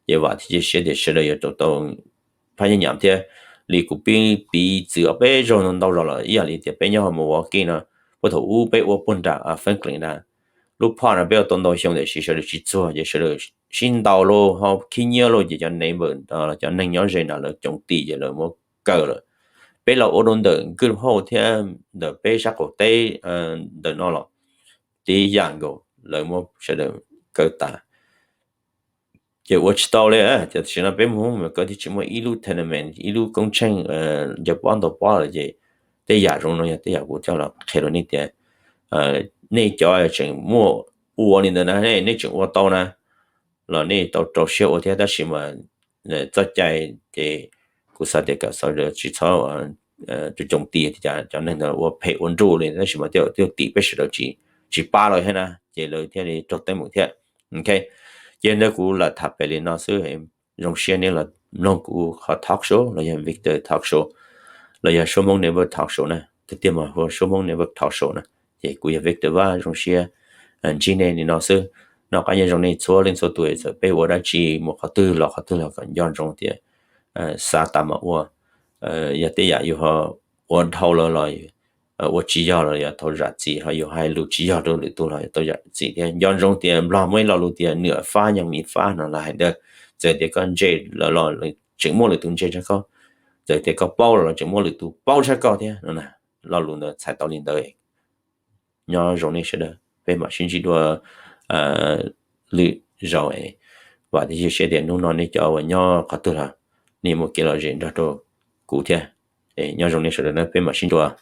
Ces vam thiab cia siab tias sawv daws yuav tau tau phab nyab nyam thiab. Li kuv pib piv txwv ob peb zaug no ntau zaus lawm, ib yam li tias peb nyob hauv Milwaukee no, puag thaum ub peb ua puag nram Franklin na, lub park no peb ua tau ntau xyoo tiam sis sawv daws tsis txuag ces sawv daws sib ntaus los ho khib nyiab los ces cov neighbor, cov neeg nyob ze na lawv coov tim ces lawv muab kaw lawm. Peb los ua rau ntawm Good Hope thiab ntawm peb sab qaum teb ntawm no los tib yam nkaus, lawv muab sawv daws kaw tas. Ces ua tsis tau li, tam sim no peb Hmoob Amelikas thiaj tsis muaj ib lub tournament, ib lub koob tsheej ncaws pob ntaus pob lawm ces tej yam zoo no yog tej yam kuv coj los qhia rau nej tias nej cov tseem muaj ua li ntawd na, nej tseem ua tau na los nej tau rau siab ua thiab, tab sis mas txoj cai ces kuv xav tias kom sawv daws tsis txhob coov tim cov neeg ntawd ua phem ua nruj li, tab sis mas thiaj tim peb sawv daws tsis pab lawv thiab na ces lawv thiaj li raug teeb meem thiab. Ok, ces ntawd kuv lam tham pem li no xwb. Zoo siab nej los mloog kuv qhov talk show los yog Victor talk show los yog Suab Hmoob Network talk show na, tiag tiag mas hu Suab Hmoob Network talk show na. Ces kuv yog Victor Vaj, zoo siab ntsib nej li no xwb. Noj qab nyob zoo nej txhua leej txhua tus, txawm peb ua dab tsi mus qhov twg los qhov twg los kom nco ntsoov tias xav tas mas ua. Yog tej yam yus ho ua dhau lawm los ua tsis yog los yog tau zam txim, ho yus hais lus tsis yog rau lwm tus los yog tau zam txim thiab. Nco ntsoov tias Nplog muaj ib lo lus tias nưỡi phá nhường miễn phí no los hais tias txawm tias koj ntse los tseem muaj lwm tus ntse tshaj koj, txawm tias koj paub los tseem muaj lwm tus paub tshaj koj thiab no. Lo lus ntawd txhais tau li ntawd. Nyob zoo nej sawv daws, peb mam sib ntsib dua lwm zaus. Vam thiab cia siab tias hnub no nej cov uas nyob qhov twg los nej muaj kev lom zem nrog rau kuv thiab. Nyob zoo nej sawv daws na, peb mam sib ntsib dua.